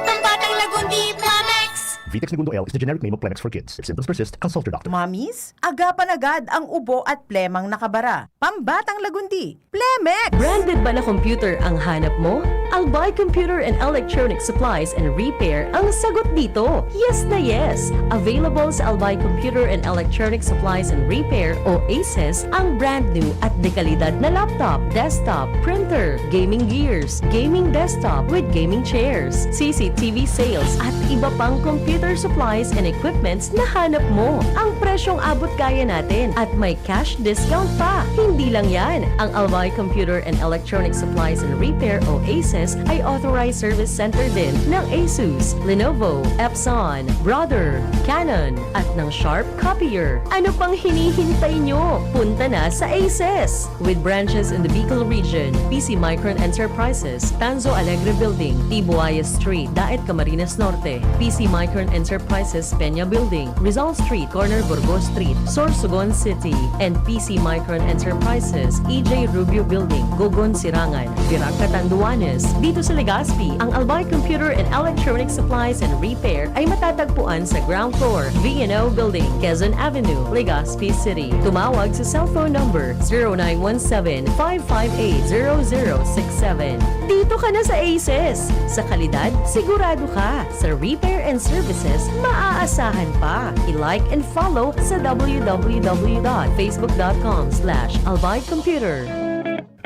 Pambatang Lagundi, Plemex! Vitex Negundo L is the generic name of Plemex for kids. If symptoms persist, consult your doctor. Mommies, agapan agad ang ubo at plemang nakabara. Pambatang Lagundi, Plemex! Branded ba na computer ang hanap mo? Albay Computer and Electronic Supplies and Repair ang sagot dito. Yes na yes! Available sa Albay Computer and Electronic Supplies and Repair o ACES ang brand new at dekalidad na laptop, desktop, printer, gaming gears, gaming desktop with gaming chairs, C C T V sales at iba pang computer supplies and equipments na hanap mo. Ang presyong abot kaya natin at may cash discount pa. Hindi lang yan, ang Albay Computer and Electronic Supplies and Repair o ACES ay authorized service center din ng Asus, Lenovo, Epson, Brother, Canon, at ng Sharp Copier. Ano pang hinihintay nyo? Punta na sa ACES! With branches in the Bicol region, P C Micron Enterprises, Tanzo Alegre Building, Tibuayas Street, Daet, Camarines Norte, P C Micron Enterprises, Peña Building, Rizal Street, corner Burgos Street, Sorsogon City, and P C Micron Enterprises, E J Rubio Building, Gogon, Sirangan, Virac, Catanduanes, Dito sa Legazpi, ang Albay Computer and Electronic Supplies and Repair ay matatagpuan sa ground floor, V and O Building, Quezon Avenue, Legazpi City. Tumawag sa cellphone number zero nine one seven, five five eight, zero zero six seven. Dito ka na sa Aces! Sa kalidad, sigurado ka. Sa repair and services, maaasahan pa. I-like and follow sa w w w dot facebook dot com slash albay computer.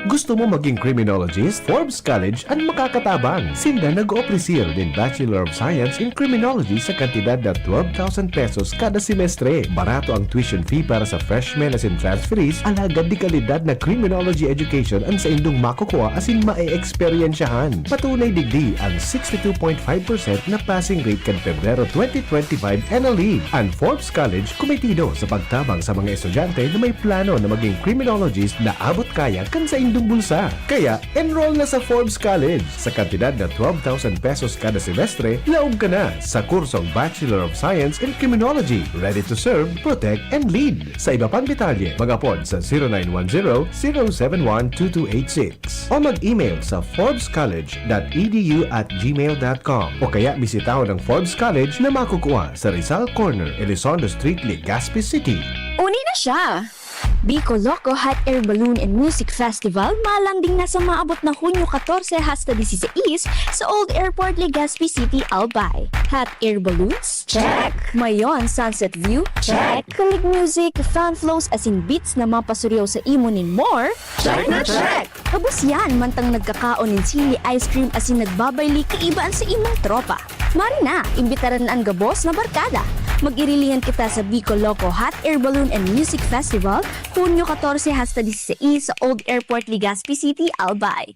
Gusto mo maging criminologist? Forbes College an makakatabang. Sinda nag-oofrecer nin Bachelor of Science in Criminology sa kantidad na twelve thousand pesos kada semestre. Barato ang tuition fee para sa freshmen asin transferees, alagad de kalidad na criminology education an saindong makukua asin maeeksperyensyahan. Patunay digdi ang sixty-two point five percent na passing rate kan Pebrero twenty twenty-five N L E. An Forbes College kumitido sa pagtabang sa mga estudyante na may plano na maging criminologist na abot kaya kan saindong bulsa. Kaya, enroll na sa Forbes College. Sa kantidad na twelve thousand pesos kada semestre, laog ka na sa kursong Bachelor of Science in Criminology. Ready to serve, protect, and lead. Sa iba pang detalye, mag-apod sa zero nine one zero, zero seven one, two two eight six o mag-email sa forbes college dot e d u at gmail dot com o kaya bisitahon ang Forbes College na makukua sa Rizal Corner, Elizondo Street, Legazpi City. Uni na siya! Bicol Loco Hot Air Balloon and Music Festival malanding na sa maabot na Hunyo katorse hasta disisais sa Old Airport, Legazpi City, Albay. Hot air balloons? Check! Mayon Sunset View? Check! Kalig music, fan flows asin beats na mapasuryaw sa imo nin more? Check na check! Kabos yan, mantang nagkakaon nin sili ice cream asin nagbabayli kaiba an sa imong tropa. Mari na, imbitaran an gabos na barkada. Mag-irilingan kita sa Bicol Loco Hot Air Balloon and Music Festival, Hunyo katorse hasta disisais sa Old Airport, Legazpi City, Albay.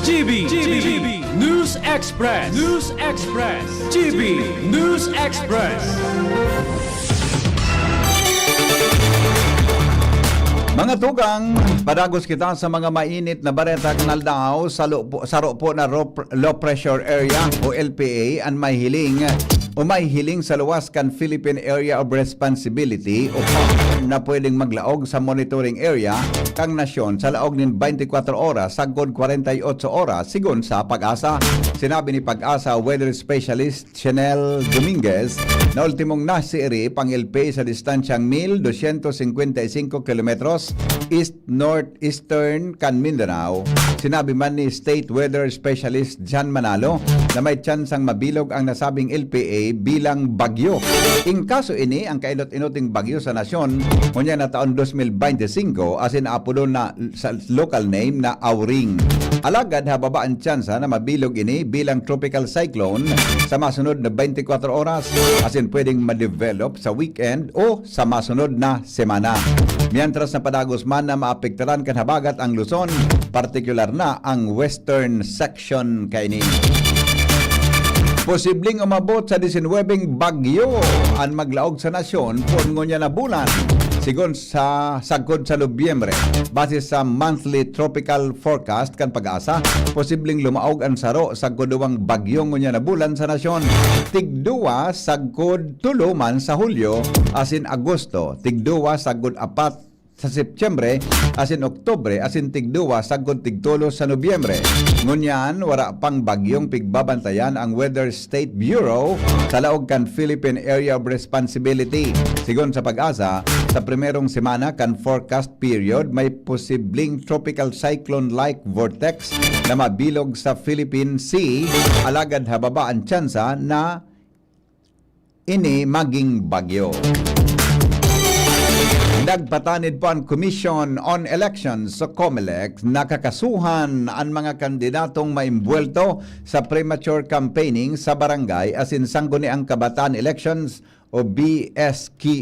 G B, G B, News Express, News Express, G B News Express. Mga tugang, padagos kita sa mga mainit na bareta kan aldaw. Sa lo-, saro po na ro-, low pressure area o L P A an may hiling o may hiling sa luwas kan Philippine Area of Responsibility o PAR na pwedeng maglaog sa monitoring area kan nasyon sa laog nin twenty-four oras sagkod kwarenta y ocho oras, sigon sa PAGASA. Sinabi ni PAGASA weather specialist Chenel Dominguez na ultimong nasiirip ang L P A sa distansyang mil dosyentos singkwenta y singko kilometros east-northeastern kan Mindanao. Sinabi man ni State Weather Specialist Jan Manalo na may tsansang mabilog ang nasabing L P A bilang bagyo. Ingkaso ini ang kainot-inoting bagyo sa nasyon ngunyan na taon dos mil bente singko asin apodon na sa local name na Auring. Alagad hababa an tsansa na mabilog ini bilang tropical cyclone sa masunod na bente kwatro oras asin pwedeng ma-develop sa weekend o sa masunod na semana. Mientras na padagos man na maapektaran kan habagat ang Luzon, partikular na ang western section kaini. Posibleng umabot sa disinwebeng bagyo an maglaog sa nasyon poon ngunyan na bulan, sigon sa sagkod sa Nobyembre. Base sa monthly tropical forecast kan PAGASA, posibleng lumaog an saro sagkod duwang bagyo ngunyan na bulan sa nasyon. Tigduwa sagkod tulo man sa Hulyo asin Agosto, tigduwa sagkod apat sa Setyembre asin Oktubre asin tigduwa sagkod tigtolo sa Nobyembre. Ngunyan, wara pang bagyong pigbabantayan ang Weather State Bureau sa laog kan Philippine Area of Responsibility. Sigon sa PAGASA, sa primerong semana kan forecast period, may posibleng tropical cyclone-like vortex na mabilog sa Philippine Sea, alagad hababa an tsansa na ini maging bagyo. Nagpatanid po ang Commission on Elections sa COMELEC na kakasuhan an mga kandidatong maimbwelto sa premature campaigning sa barangay asin sangguniang kabataan elections o B S K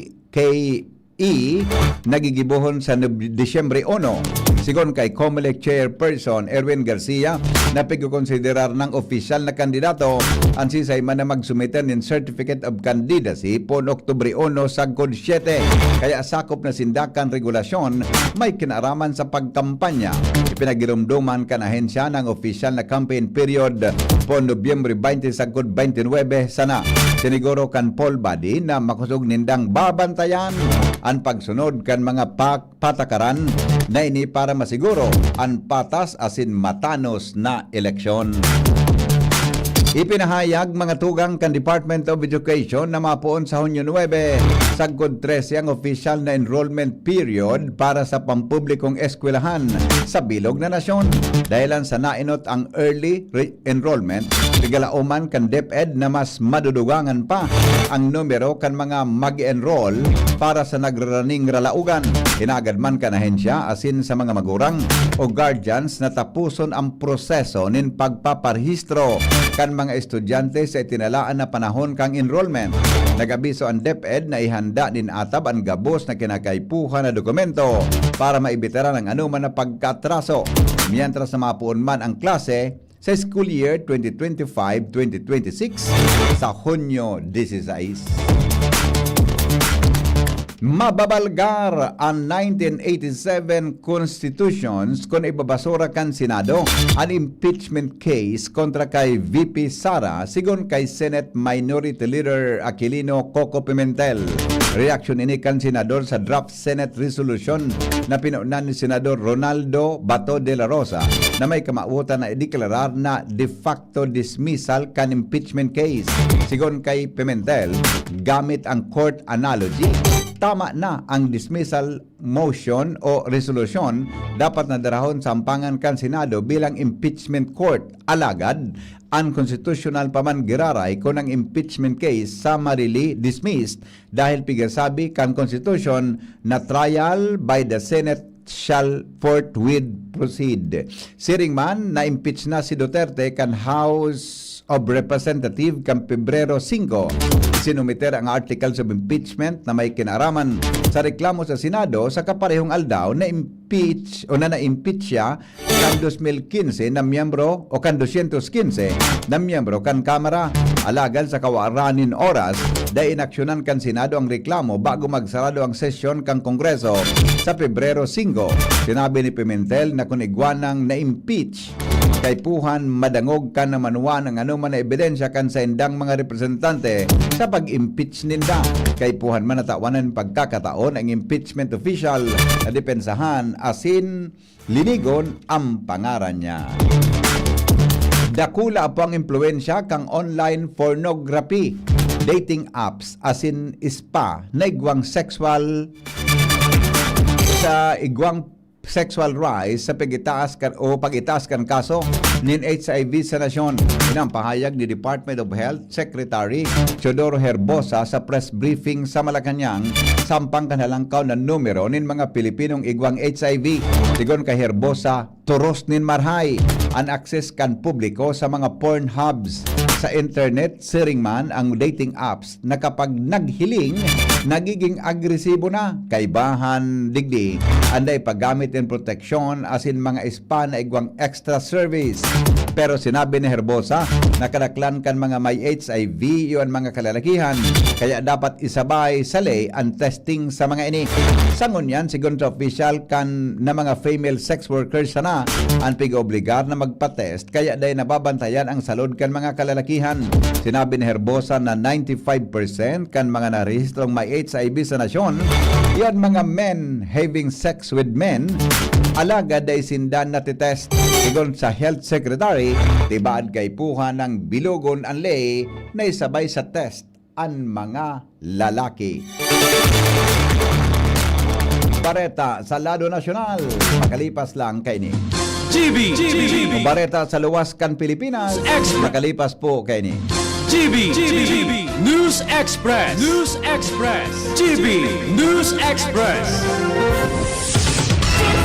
E na gigibohon sa Nob-, Disyembre uno. Sigon kay COMELEC Chairperson Erwin Garcia, na pigkokonsiderar nang opisyal na kandidato an sisay man na magsumiter nin Certificate of Candidacy poon Oktubre uno sagkod siyete. Kaya sakop na sinda kan regulasyon may kinaaraman sa pagkampanya. Ipinagiromdoman kan ahensya na ang opisyal na campaign period poon Nobyembre bente sagkod bente nuebe sana. Siniguro kan poll body na makosog nindang babantayan an pagsunod kan mga pak-, patakaran na ini para masiguro an patas asin matanos na eleksyon. Ipinahayag mga tugang kan Department of Education na mapoon sa Hunyo nuebe, sagkod trese ang opisyal na enrollment period para sa pampublikong eskwelahan sa bilog na nasyon. Dahilan sa nainot ang early re- enrollment, pigalaoman kan DepEd na mas madudugangan pa ang numero kan mga mag-enroll para sa nagraraning ralaogan. Hinagad man kan ahensya asin sa mga magurang o guardians na tapuson ang proseso nin pagpaparehistro kan mga estudyante sa itinalaan na panahon kan enrollment. Nag-abiso ang DepEd na ihanda nin atab an gabos na kinakaipuhan na dokumento para maibitaran ang anoman na pagkaatraso, mientras na mapoon man ang klase sa school year twenty twenty-five twenty twenty-six sa Hunyo dieciséis. Mababalgar an nineteen eighty-seven constitutions kun ibabasura kan Senado an impeachment case kontra kay V P Sara, sigon kay Senate Minority Leader Aquilino Coco Pimentel. Reaksyon ini kan Senador sa draft Senate resolution na pinunan ni Senador Ronaldo Bato de la Rosa na may kamawotan na ideklarar na de facto dismissal kan impeachment case. Sigon kay Pimentel, gamit ang court analogy, tama na ang dismissal motion o resolusyon dapat na darahon sa ampangan kan Senado bilang impeachment court. Alagad, an konstitusyonal pa man giraray kun ang impeachment case summarily dismissed dahil pigasabi kan konstitusyon na trial by the Senate shall forthwith proceed. Siring man, na-impeach na si Duterte kan House of Representative kan Pebrero singko. Sinumiter ang articles of impeachment na may kinaraman sa reklamo sa Senado sa kaparehong aldaw na impeach o na na-impeach siya kan dos mil quince na miyembro o kan dosyentos quince na miyembro kan Kamara. Alagad sa kawaran nin oras, dai inaksyonan kan Senado ang reklamo bago magsarado ang sesyon kan Kongreso sa Pebrero singko. Sinabi ni Pimentel na kun igwa nang na-impeach, kaipuhan madangog kan na manuan ang anoman na ebidensya kan saindang mga representante sa pag-impeach ninda. Kaipuhan man na tawan nin pagkakataon ang impeachment official na depensahan asin linigon ang pangaran niya. Dakula po ang impluwensya kan online pornography, dating apps asin spa na igwang sexual sa igwang sexual rise sa pag-itaas kan o pag-itaas kan kaso nin H I V sa nasyon. Ini ang pahayag ni Department of Health Secretary Teodoro Herbosa sa press briefing sa Malacañang, sampang kan halangkaw na numero nin mga Pilipinong igwang H I V. Sigon kay Herbosa, toros nin marahay an access kan publiko sa mga porn hubs sa internet, siring man ang dating apps na kapag naghiling, nagiging agresibo na. Kaibahan digdi, anday paggamit nin proteksyon asin mga spa na igwang extra service. Pero sinabi ni Herbosa na kadaklan kan mga may H I V iyo an mga kalalakihan, kaya dapat isabay sa ley an testing sa mga ini. Sa ngunyan, sigon sa opisyal kan na mga female sex workers sana an pig-obligar na magpa-test, kaya dai nababantayan ang salud kan mga kalalakihan. Sinabi ni Herbosa na ninety-five percent kan mga narehistrong may H I V sa nasyon, iyan mga men having sex with men, alagad dai sinda natitest. Sigon sa Health Secretary, tibaad kaipuhan ng bilugon an ley na isabay sa test an mga lalaki. Bareta sa lado nasyonal, makalipas lang kaini. G B, G B, Bareta sa luwas kan Pilipinas, Express. Makalipas po kaini. G B, G B, News Express. News Express. G B, News Express.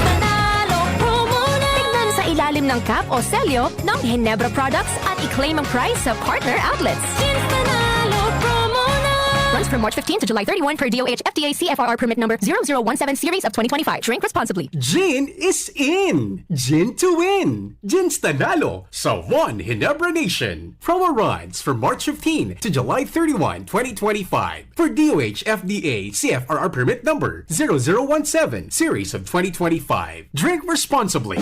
Panalo promo na! Tignan sa ilalim ng cap o selyo ng Ginebra Products at i-claim ang prize sa partner outlets. Panalo promo na! Runs from March fifteen to July thirty-one per D O H F D A C F R R permit number zero zero one seven series of twenty twenty-five. Drink responsibly. Gin is in! Gin to win! Gin's Tanalo sa One Ginebra Nation. Promo runs from March fifteen to July thirty-one, twenty twenty-five. For D O H F D A C F R R permit number zero zero one seven series of twenty twenty-five. Drink responsibly.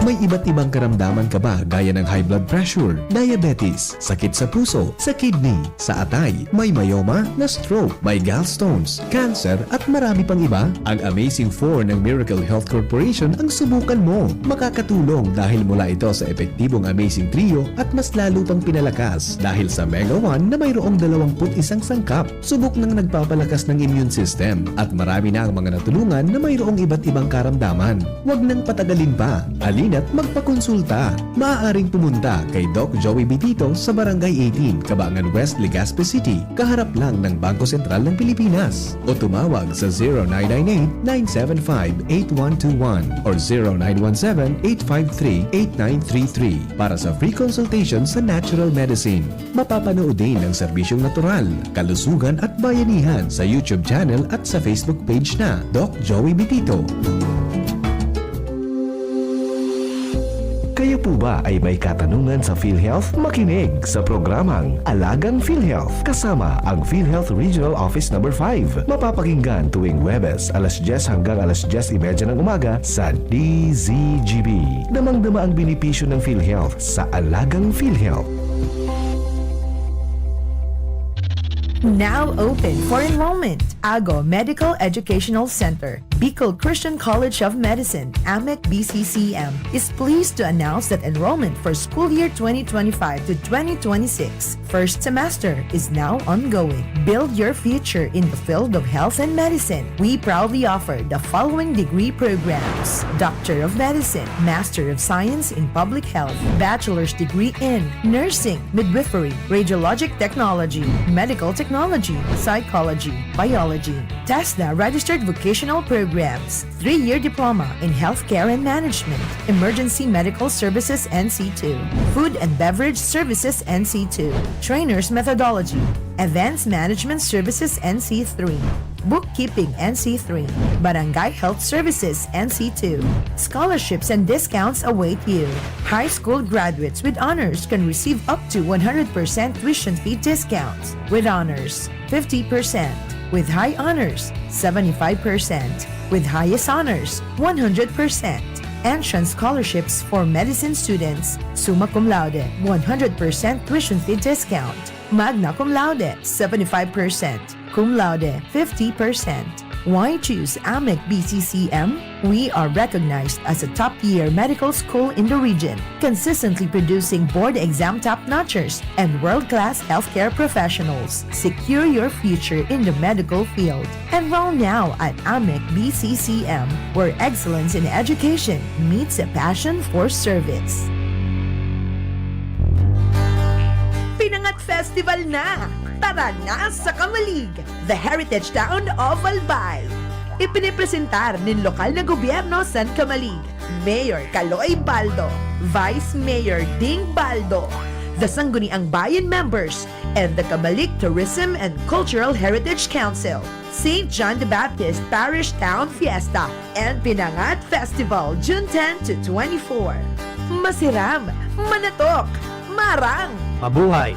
May iba't ibang karamdaman ka ba gaya ng high blood pressure, diabetes, sakit sa puso, sa kidney, sa atay, may myoma, na-stroke, may gallstones, cancer, at marami pang iba? Ang Amazing four ng Miracle Health Corporation ang subukan mo. Makakatulong dahil mula ito sa epektibong Amazing Trio at mas lalo pang pinalakas dahil sa Mega one na mayroong dalawang put isang sangkap. Subok nang nagpapalakas ng immune system at marami na ang mga natulungan na mayroong iba't ibang karamdaman. Huwag nang patagalin pa. Halina't magpakonsulta. Maaaring pumunta kay Doc Joey Bitito sa Barangay eighteen, Cabangan West, Legazpi City, kaharap lang ng Bangko Sentral ng Pilipinas. O tumawag sa zero nine nine eight, nine seven five, eight one two one or zero nine one seven, eight five three, eight nine three three para sa free consultation sa natural medicine. Mapapanood din ang serbisyong natural, kalusugan at bayanihan sa YouTube channel at sa Facebook page na Doc Joey Bitito. Kayo po ba ay may katanungan sa PhilHealth? Makinig sa programang Alagang PhilHealth kasama ang PhilHealth Regional Office Number five. Mapapakinggan tuwing Huwebes, alas dyes hanggang alas dyes y media ng umaga sa D Z G B. Damang-dama ang benepisyo ng PhilHealth sa Alagang PhilHealth. Now open for enrollment. Ago Medical Educational Center, Bicol Christian College of Medicine, AMEC B C C M, is pleased to announce that enrollment for school year twenty twenty-five to twenty twenty-six first semester is now ongoing. Build your future in the field of health and medicine. We proudly offer the following degree programs: Doctor of Medicine, Master of Science in Public Health, Bachelor's degree in Nursing, Midwifery, Radiologic Technology, Medical Technology, Psychology, Biology, TESDA registered vocational programs, three-year diploma in healthcare and management, emergency medical services N C two, food and beverage services N C two, trainers methodology, events management services N C three, bookkeeping N C three, barangay health services N C two. Scholarships and discounts await you. High school graduates with honors can receive up to one hundred percent tuition fee discounts with honors, fifty percent, with high honors, seventy-five percent, with highest honors, one hundred percent. Entrance scholarships for medicine students, summa cum laude, one hundred percent tuition fee discount, magna cum laude, seventy-five percent, cum laude, fifty percent. Why choose AMEC B C C M? We are recognized as a top-tier medical school in the region, consistently producing board exam top-notchers and world-class healthcare professionals. Secure your future in the medical field. Enroll now at AMEC B C C M, where excellence in education meets a passion for service. Pinangat Festival na! Tara na sa Camalig, the heritage town of Albay. Ipinipresentar nin lokal na gobyerno san Camalig, Mayor Kaloy Baldo, Vice Mayor Ding Baldo, the Sangguniang Bayan members, and the Camalig Tourism and Cultural Heritage Council. Saint John the Baptist Parish Town Fiesta and Pinangat Festival, June ten to twenty-four. Masiram, manatok, marang! Mabuhay!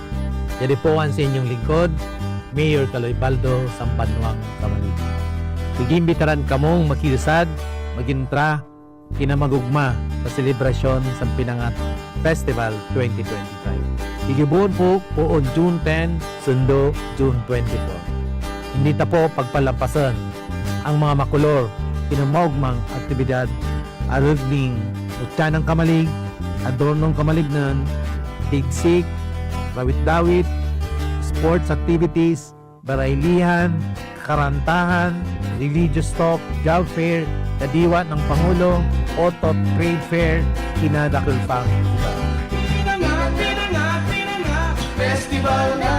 Yari po an sa inyong lingkod, Mayor Kaloy Baldo, Sampanwang, Camalig. Igiimbitaran kamong makiusad, mag-entra, kinamagugma sa selebrasyon sa Pinangat Festival twenty twenty-five. Igibohon po poon June ten, sundo June twenty-four. Hindi ta po pagpalampason ang mga makolor, kinamaugmang aktibidad, arog ning Utyanang Camalig, Adornong Camalignon, Tigsik, Rawit-dawit, sports activities, baraylihan, kakarantahan, religious talk, job fair, kadiwa ng Pangulo, otot, trade fair, kinadakul pang iba. Pinangat, pinangat, pinangat, festival na.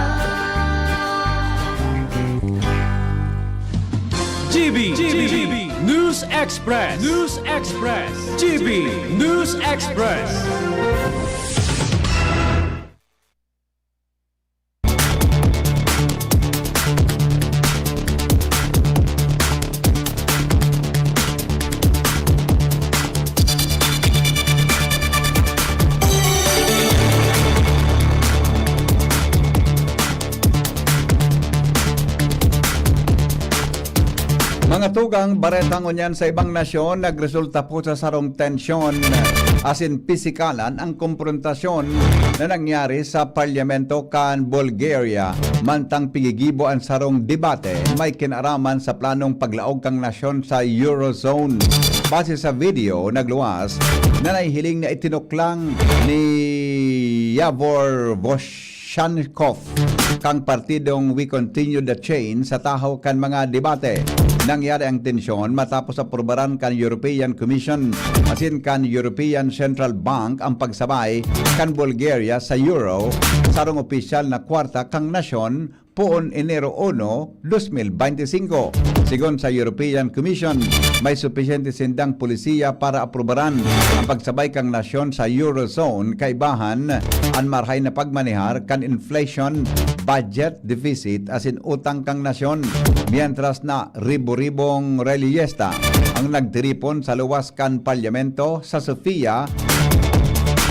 G B, G B, News Express, News Express, G B News Express. Mga Tugang bareta ngunyan sa ibang nasyon, nagresulta po sa sarong tensyon asin pisikalan ang komprontasyon na nangyari sa Parlamento kan Bulgaria. Mantang pigigibo an sarong debate, may kinaraman sa planong paglaog kan nasyon sa Eurozone. Base sa video, nagluwas na nahihiling na itinuklang ni Yavor Vosh Shankov kan partidong We Continue the Chain sa tahaw kan mga debate. Nangyari ang tensyon matapos aprubaran kan European Commission asin kan European Central Bank ang pagsabay kan Bulgaria sa euro, sarong opisyal na kwarta kan nasyon, poon Enero uno, dos mil bente singko. Sigon sa European Commission, may supisyente sindang polisiya para aprubaran ang pagsabay kan nasyon sa Eurozone, kaibahan an marahay na pagmanehar kan inflation, budget deficit asin utang kan nasyon, mientras na ribo-ribong reliyesta ang nagtiripon sa luwas kan Parlamento sa Sofia,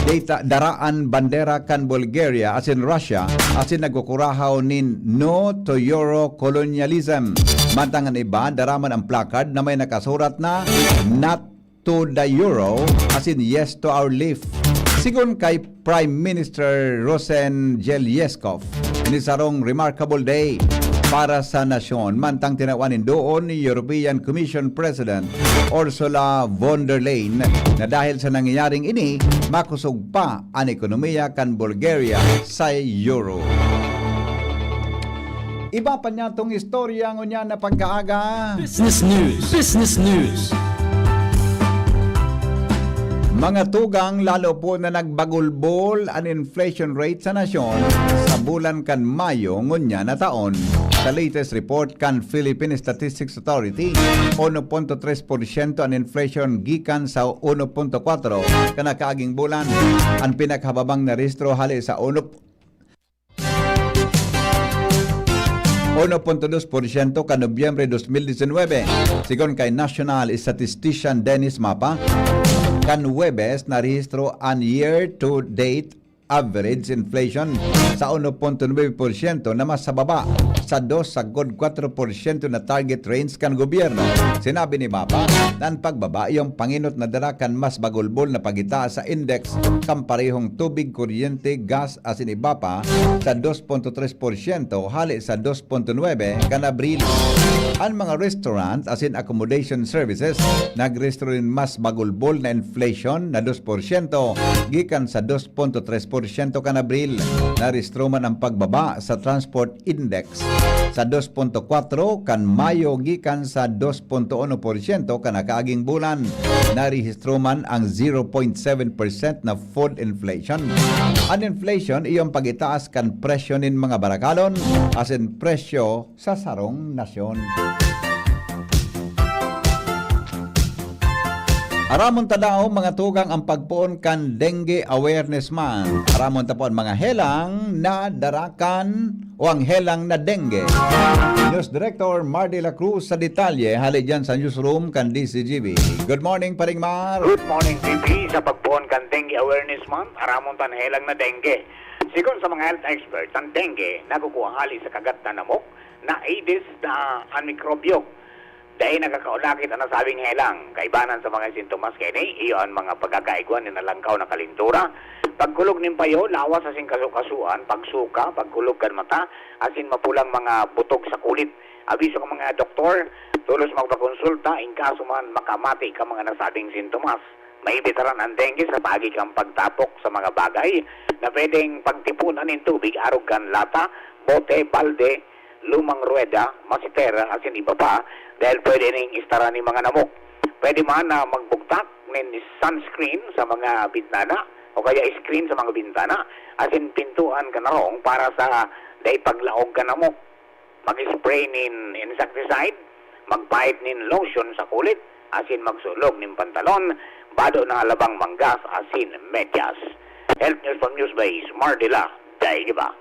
data, daraan bandera kan Bulgaria asin Russia asin nagkukurahaw nin "No to Euro Colonialism." Mantang an iba, dara man ang placard na may nakasurat na "Not to the Euro" asin "Yes to our Life." Sigon kay Prime Minister Rosen Jelyeskov, ini sarong remarkable day para sa nasyon, mantang tinawan nin doon ni European Commission President Ursula von der Leyen na dahil sa nangyayaring ini, makosog pa an ekonomiya kan Bulgaria sa euro. Iba pa niyatong istorya ngunyan na pagkaaga. Business News. Business News. Mga tugang, lalo po na nagbagulbol an inflation rate sa nasyon sa bulan kan Mayo ngunyan na taon. Sa latest report kan Philippine Statistics Authority, uno punto tres porsyento an inflation gikan sa uno punto kwatro kan nakaaging bulan. An pinakahababang na rehistro hali sa uno uno punto dos porsyento kan Nobyembre dos mil disinwebe. Sigon kay National Statistician Dennis Mapa, kan Huwebes narehistro an year-to-date average inflation sa uno punto nuebe porsyento, na mas sa baba sa dos sagkod kwatro porsyento na target range kan gobyerno. Sinabi ni Mapa na an pagbaba iyo pangenot na dara kan mas bagulbol na pagitaas sa index kan parehong tubig, kuryente, gas asin iba pa sa dos punto tres porsyento hale sa dos punto nuebe kan Abril. An mga restaurant asin accommodation services nagrehistro nin mas bagulbol na inflation na dos porsyento gikan sa dos punto tres porsyento kan Abril. Narehistro man ang pagbaba sa transport index sa dos punto kwatro kan Mayo gikan sa dos punto uno porsyento kan nakaaging bulan. Narehistro man ang zero point seven percent na food inflation. An inflation iyo an pag-itaas kan presyo nin mga barakalon asin presyo sa sarong nasyon. Aramon ta daw, mga tugang, ang pagpoon kan Dengue Awareness Month. Aramon ta po an mga helang na dara kan o ang helang na dengue. News Director Mardy La Cruz sa detalye, hali dyan sa newsroom kan D Z G B. Good morning, Paring Mar. Good morning, P P. Sa pagpoon kan Dengue Awareness Month, aramon ta an helang na dengue. Sigon sa mga health experts, ang dengue nagkukuha hali sa kagat na namok na Aedes na an mikrobyo. Dai nagkakaulakit an nasabing helang. Kaibanan sa mga sintomas kaini, iyo an mga pagkakaigwa nin nalangkaw na kalintura, pagkulog nin payo, lawas asin kasukasuan, pagsuka, pagkulog kan mata, asin mapulang mga butog sa kulit. Abiso kan mga doktor, tolos magpakonsulta in kaso man makamati kan mga nasabing sintomas. Maibitaran an dengue sa paagi kan pagtapok sa mga bagay na pwedeng pagtiponan nin tubig arog kan lata, bote, balde, lumang ruweda, masitera, asin iba pa, dahil pwede ning istaran nin mga namok. Pwede man na magbugtak nin sunscreen sa mga bintana o kaya screen sa mga bintana, asin pintoan kan harong para sa dai paglaog kan namok. Mag-spray nin insecticide, magpahid nin lotion sa kulit, asin magsulog nin pantalon, bado na halabang manggas asin medyas. Health News from Newsbase, Mardila, Daigiba.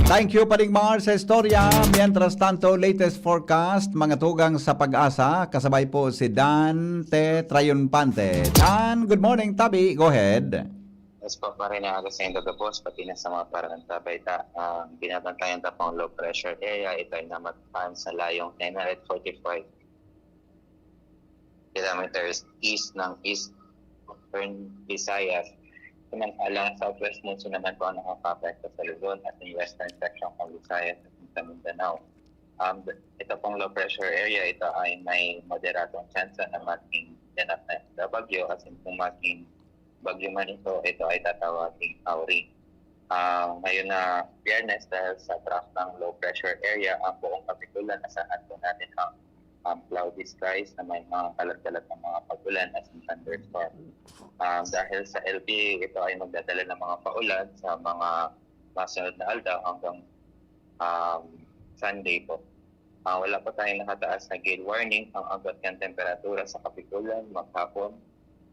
Thank you, Paring Mar, sa istorya. Mientras tanto, latest forecast, mga tugang sa Pag-asa, kasabay po si Dan T. Trayunpante. Dan, good morning, tabi. Go ahead. Tapos po, maray na aga sa indo gabos, pati na sa mga paralantabay ta, ang binabantayan ta pong low pressure area, ito ay namatakan sa layong nine hundred forty-five kilometers east ng Eastern Visayas. Samantalang southwest monsoon naman po ang nakakapekto sa Luzon at yung western section ng Visayas at sa Mindanao. Um, ito pong low pressure area, ito ay may moderatong tsansa na maging ganap na bagyo, as in kung maging bagyo man ito, ito ay tatawaging Auri. Ah, ngayon na Biyernes, dahil sa trough ng low pressure area, ang buong Kapikulan, asahan po natin ang, ang cloudy skies na may mga kalat-kalat ng mga pag-ulan as in thunderstorm. Ah, dahil sa L P, ito ay magdadala ng mga paulan sa mga masunod na aldaw hanggang, um, Sunday po. Ah, wala po tayong nakataas na gale warning. Ang agwat ng temperatura sa Kapikulan maghapon,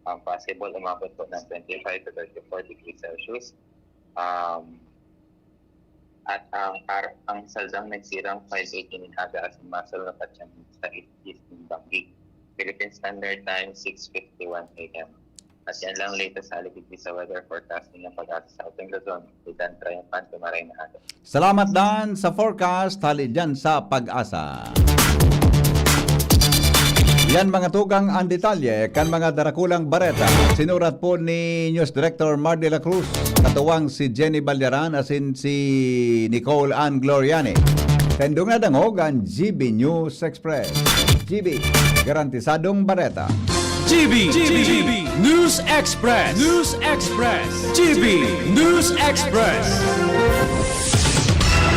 ang possible umabot po ng twenty-five to thirty-four degrees Celsius. Um, at ang ar-, ang saldang nagsirang five eighteen in aga as in muscle na patyang sa east ng Banggi. Philippine Standard Time, six fifty-one A M. At yan lang latest sa Aligid sa weather forecasting ng Pag-asa sa ating Luzon. Si Dan Triumphante, maray na aga. Salamat, Dan, sa forecast hali dyan sa Pag-asa. Yan, mga tugang, ang detalye kan mga darakulang bareta. Sinurat po ni News Director Mar de la Cruz, katuwang si Jenny Balderan, asin si Nicole Ann Gloriani. Tendong nadangog ang G B News Express. G B, garantisadong bareta. G B, G B, News Express. News Express. G B News Express.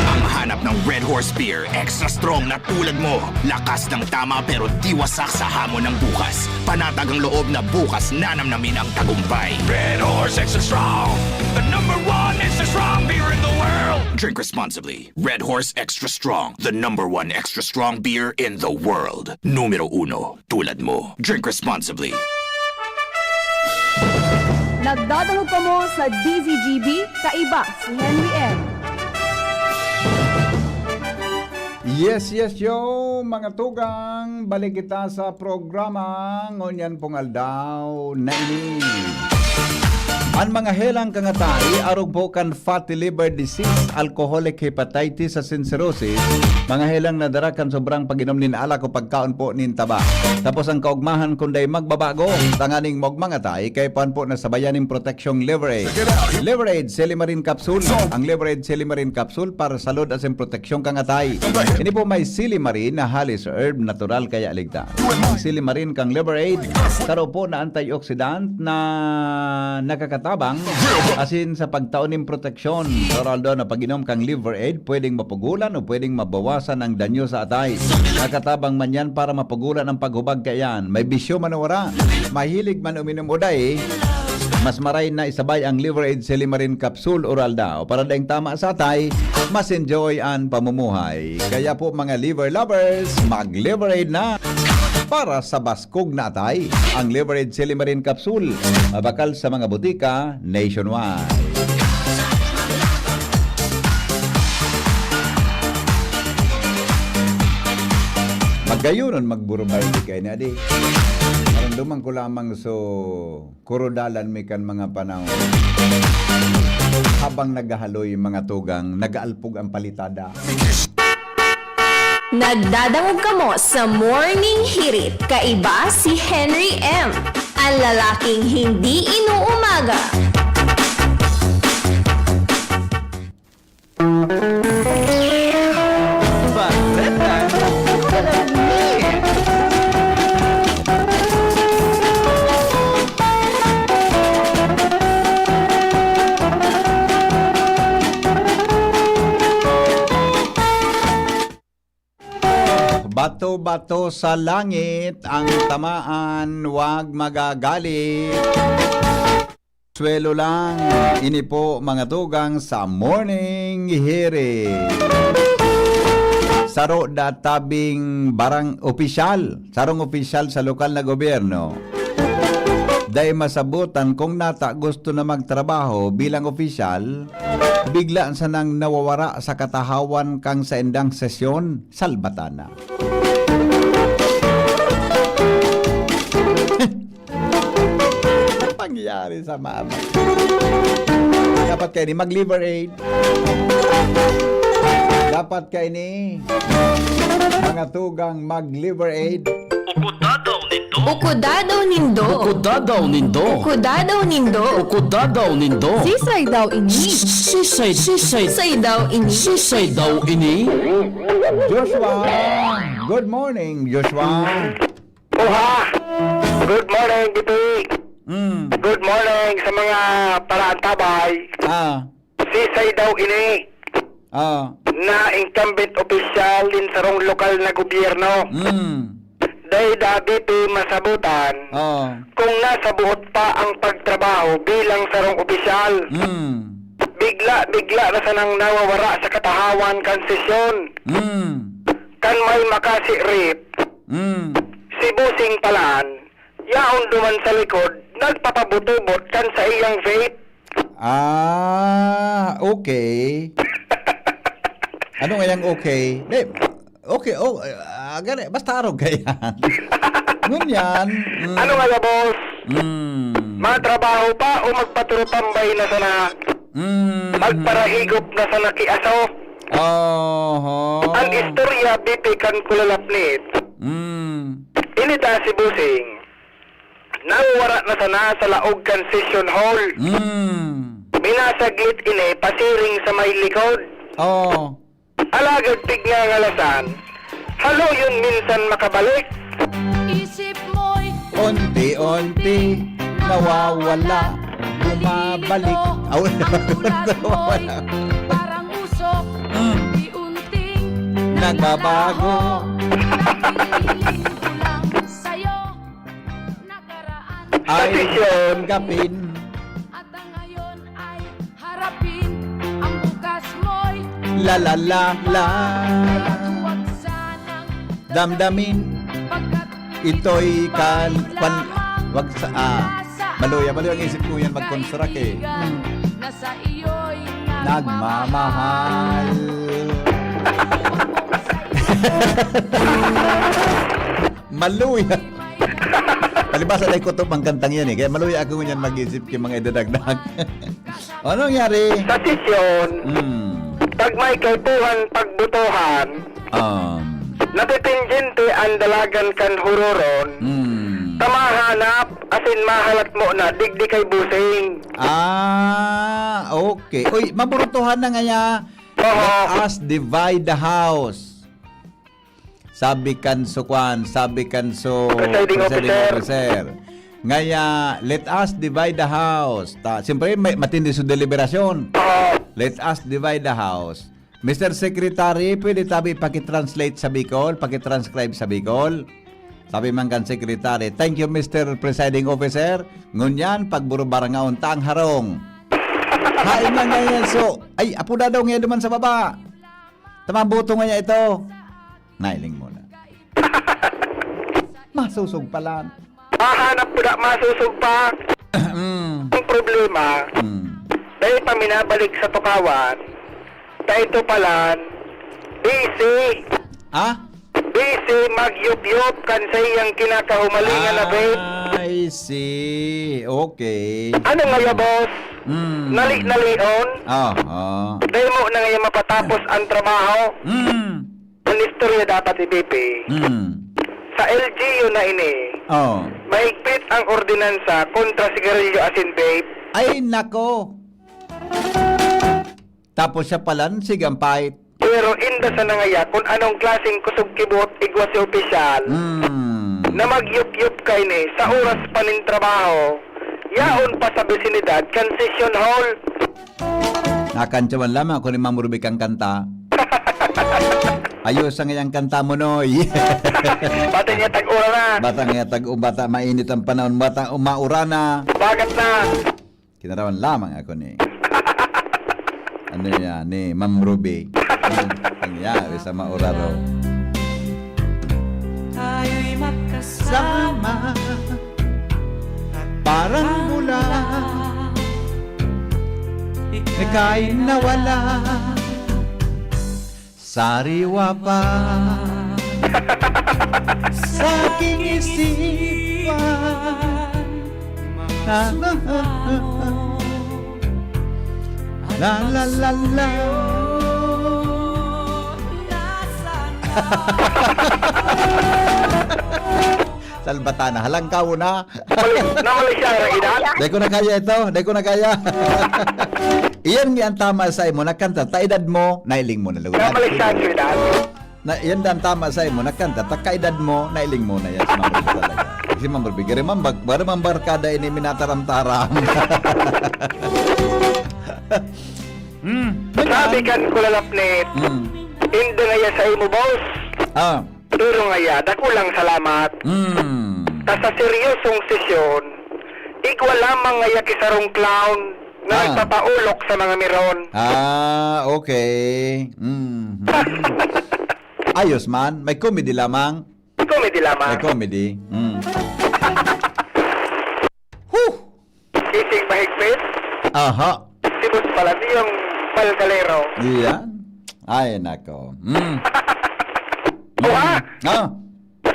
Ang hanap ng Red Horse Beer, extra strong na tulad mo. Lakas ng tama pero di wasak sa hamon ng bukas. Panatag ang loob na bukas nanamnamin ang tagumpay. Red Horse Extra Strong, the number one extra strong beer in the world. Drink responsibly. Red Horse Extra Strong, the number one extra strong beer in the world. Numero uno, tulad mo. Drink responsibly. Nagdadangog kamo sa D Z G B, kaiba si Henry M. Yes, yes, yo, mga tugang, balik kita sa programa ngunyan pong aldaw na ini. An mga helang kan atay, arog po kan fatty liver disease, alcoholic hepatitis asin cirrhosis, mga helang nadara kan sobrang pag-inom nin alak o pagkaon po nin taba. Tapos ang kaugmahan kun dai magbabago, tanganing maogma an atay, kaipuhan po na sabayan nin proteksyong Liver Aid. Liver Aid Silimarin Capsule. Ang Liver Aid Silimarin Capsule para sa salud asin proteksyon kan atay. Ini po may silimarin na halis herb, natural kaya ligtas. Ang silimarin kan Liver Aid, saro po na antioxidant na nakakatabang asin sa pagtao nin proteksyon. Sa oral daw na pag-inom kan Liver Aid, pwedeng mapugulan o pwedeng mabawasan ang danyo sa atay. Nakatabang man yan para mapugulan ang paghubag kaiyan. May bisyo man o wara, mahilig man uminom o dai, mas maray na isabay ang Liver Aid Silimarin Capsule oral daw. Para daing tama sa atay, mas enjoy an pamumuhay. Kaya po, mga liver lovers, mag-Liver Aid na para sa baskog na atay. Ang Liver Aid Silimarin Capsule, mabakal sa mga butika nationwide. Magayunon, magburubay, di kayo na di. Maramdaman ko lamang so kurudalan mi kan mga panahon. Habang naghahaloy mga tugang, nag-aalpog ang palitada. Nagdadangog kamo sa Morning Hirit, kaiba si Henry M, ang lalaking hindi inuumaga. Bato-bato sa langit ang tamaan, wag magagalit. Swelo lang. Ini po, mga tugang, sa Morning Hirit. Saro da tabing barang opisyal, sarong opisyal sa lokal na gobyerno. Dai masabutan kung nata gusto na magtrabaho bilang opisyal, bigla sanang nawawara sa katahawan kan saindang sesyon, salbatana. Yari sa mama. Dapat kaini mag-Liver Aid. Dapat kaini mga tugang mag-Liver Aid. Uko dadaw nindo. Uko dadaw nindo. Uko dadaw nindo. Uko dadaw nindo. Uko dadaw nindo. Sisay daw ini? Sisay, sisay. Sisay daw ini? Sisay daw ini? Joshua. Good morning, Joshua. Oha! Good morning, G P. Mm. Good morning sa mga paraantabay. Ah. Sisay daw ini Ah. na incumbent official din sarong lokal na gobyerno. Mm. Dai da, B P, masabutan Ah. kung nasa buot pa ang pagtrabaho bilang sarong opisyal. Mm. Bigla-bigla na sanang nawawara sa katahawan kan sesyon. Mm. Kan may makasi-rip, Mm. si Bossing Palan, yaon duman sa likod, nagpapabutubot kan saiyang vape. Ah, okay. Ano nga yang okay? Di, okay, oh, ah, gani, basta arog ka yan. Ngunyan, mm. Ano nga ya, boss? Mm. Matrabaho pa o magpaturutambay na sana? Mm. Magparahigop na sana ki aso? Oho. Ang istorya, B P, kan kulalapnit. Mm. Ini ta si Bossing. Nawawara na sana sa laog kan session hall. Mm. Minasaglit ini pasiring sa may likod. Oh. Alagad pigngangalasan, haloyon minsan makabalik. Isip mo'y Unti-unti nawawala, bumabalik. Aw, ang ulat mo'y parang usok, Mm. unti-unting Nagbabago. nagbabago. Nahihiling ko lang sa'yo, nakaraan Ay, Sa sesyon. tanggapin. At ang ngayon ay harapin, ang bukas mo'y La, la, la, la. Kaya huwag sanang Damdamin. Pagkat Ito'y ito'y kan-, pan-, lamang wag sa, ah, nasa maluya, maluya ang isip ko yan, magkonstruct eh. kaibigan, Hmm. na sa iyo'y Nagmamahal. Maluya. Palibasa na ikutob ang kantang yan eh. Kaya maluya ako ngunyan mag-isip kay mga idadagdag. Ano nangyari? Sa sesyon, Hmm. pag may kaipuhan pagbotohan, Um. napipinjente ang dalagan kan huroron, Hmm. ta mahanap, asin mahalat mo na, digdi kay Bossing. Ah, okay. Uy, maburutuhan na ngaya. Oho. Let us divide the house. Sabi kan so kwan, sabi kan so Presiding presiding officer. officer. Ngaya, let us divide the house. Ta, siyempre, may, matindi sa deliberasyon. Oo. Let us divide the house. Mister Secretary, pwede tabi pakitranslate sa Bicol, pakitranscribe sa Bicol? Sabi man kan Secretary, "Thank you, Mister Presiding Officer. Ngunyan, pagburubarangaon ta ang harong." Hain man ngayon, so, ay, apo na daw ngayon duman sa baba. Tama, boto nga niya ito. Nailing muna. Masusog pala. Mahanap ko na, masusog pa. Mm. Ang problema, Mm. dahil pa minabalik sa tukawan, na ito palan, busy. Ah? Busy magyup-yup kan sa iyang kinakahumalingan na vape. I see. Okay. Ano nga ya, boss? Mm. Nali-nalion? Ah, ah. Dahil mo na ngayon mapatapos ang trabaho. Mm. Ang istorya dapat, B P. Mm. Sa L G U na ini, Oh. mahigpit ang ordinansa kontra sigarilyo asin vape. Ay, nako. Tapos siya palan, sigampay. Pero inda sa nangaya kung anong klaseng kusog kibot igwa si opisyal Mm. na magyup-yup kaini sa oras pa nin trabaho, yaon pa sa besinidad kan session hall. Nakantsawan lamang ako ni Ma'am Ruby kang kanta. Ayos ang iyang kanta mo, Noy. Bata niya tag-ura na. Bata niya tag-, bata, mainit ang panahon, bata, umaura na. Bagat na. Kinarawan lamang ako ni, ano niya, ni Ma'am Ruby. Ang nangyari sa maura ro. Tayo'y magkasama. Sama. Parang bula. Ika'y nawala. Sariwa pa. Sa aking isipan. La, la, la, la. Salbatana, halangkaw na. Namali-, namali siya, Rina. Dai ko na kaya ito, dai ko na kaya. Iyan nga ang tama sa imo, nakanta, ta edad mo, nailing mo na, Lugod. Namali siya, Rina. Na, yan ang tama sa imo, nakanta, ta kaedad mo, nailing mo na yan si Ma'am Ruby talaga. Si Ma'am Ruby, gari man bag-, gari man barkada ini minataram-taram. Hmm. Sabi kan Kulalapnit, Hmm. "Inda ngaya sa imo, boss. Ah. Pero ngaya, dakulang salamat. Hmm. Ta sa seryosong sesyon, igwa lamang ngaya ki sarong clown na Ah. nagpapaulok sa mga miron." Ah, okay. Hmm. Ayos man. May comedy lamang. Comedy lamang. May comedy. Hmm. Huh! Ising mahigpit. Aha. Sibot pala niyong palkalero. Iyan. Ay, nako. Mm. Oha! Ah.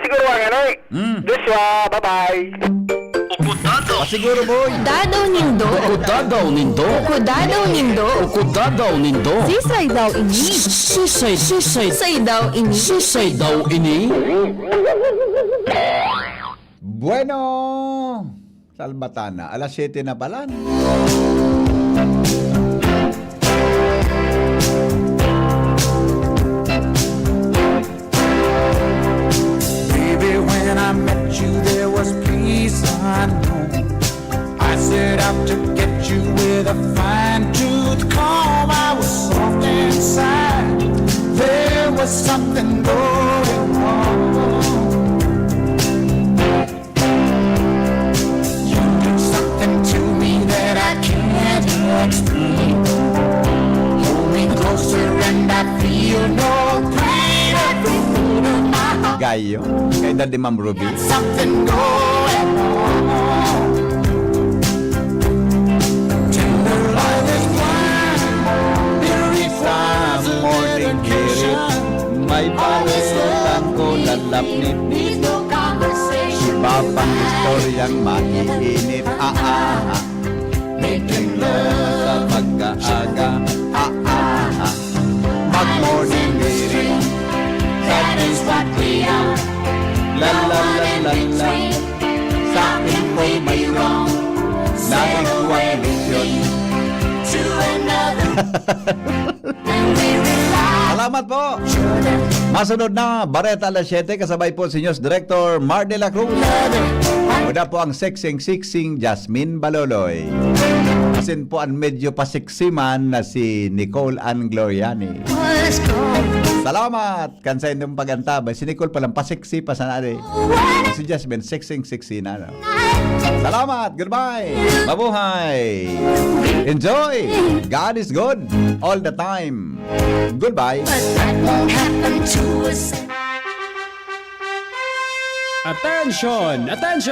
Siguro ang ano eh. Mm. Joshua, bye-bye. Pasiguro, boy. Dadaw nindo. Ukudadaw nindo. Ukudadaw nindo. Ukudadaw nindo. Sisay daw ini. Sisay, sisay. Sisay daw ini. Sisay daw ini. Bueno. Salbatana, alas siyete na pala. Baby, when I met you, there was peace unknown. I set out to get you with a fine tooth comb. I was soft inside. There was something going on. You do something to me that I can't explain. Hold me closer and I feel no pain. Every beat of my heart Gayo. Kay Daddy Ma'am Ruby. Something going on. Tender love is blind. It requires a morning dedication. May balutan ko lalapnit. Needs no conversation. Iba pang istoryang maiinit. Ah, ah, ah. Making love sa pagkaaga. Ah, ah, ah. Mag-morning meeting. That is what we are. La, la, la, la, la. Sa akin po may wrong. Naging kuwang misyon. To another. Salamat po. Masunod na, Bareta alas siyete, kasabay po si News Director Mar de la Cruz. Una po ang sexing-sexing Jasmine Baloloy. Asin po ang medyo pa-sexy man na si Nicole Ann Gloriani. Salamat kan saindong pag-antabay. Si Nicole palang pa-sexy pa sana, eh. Si Jasmine, sexing-sexy na, no? Salamat. Goodbye. Mabuhay. Enjoy. God is good all the time. Goodbye. But that won't happen to us. Attention! Attention!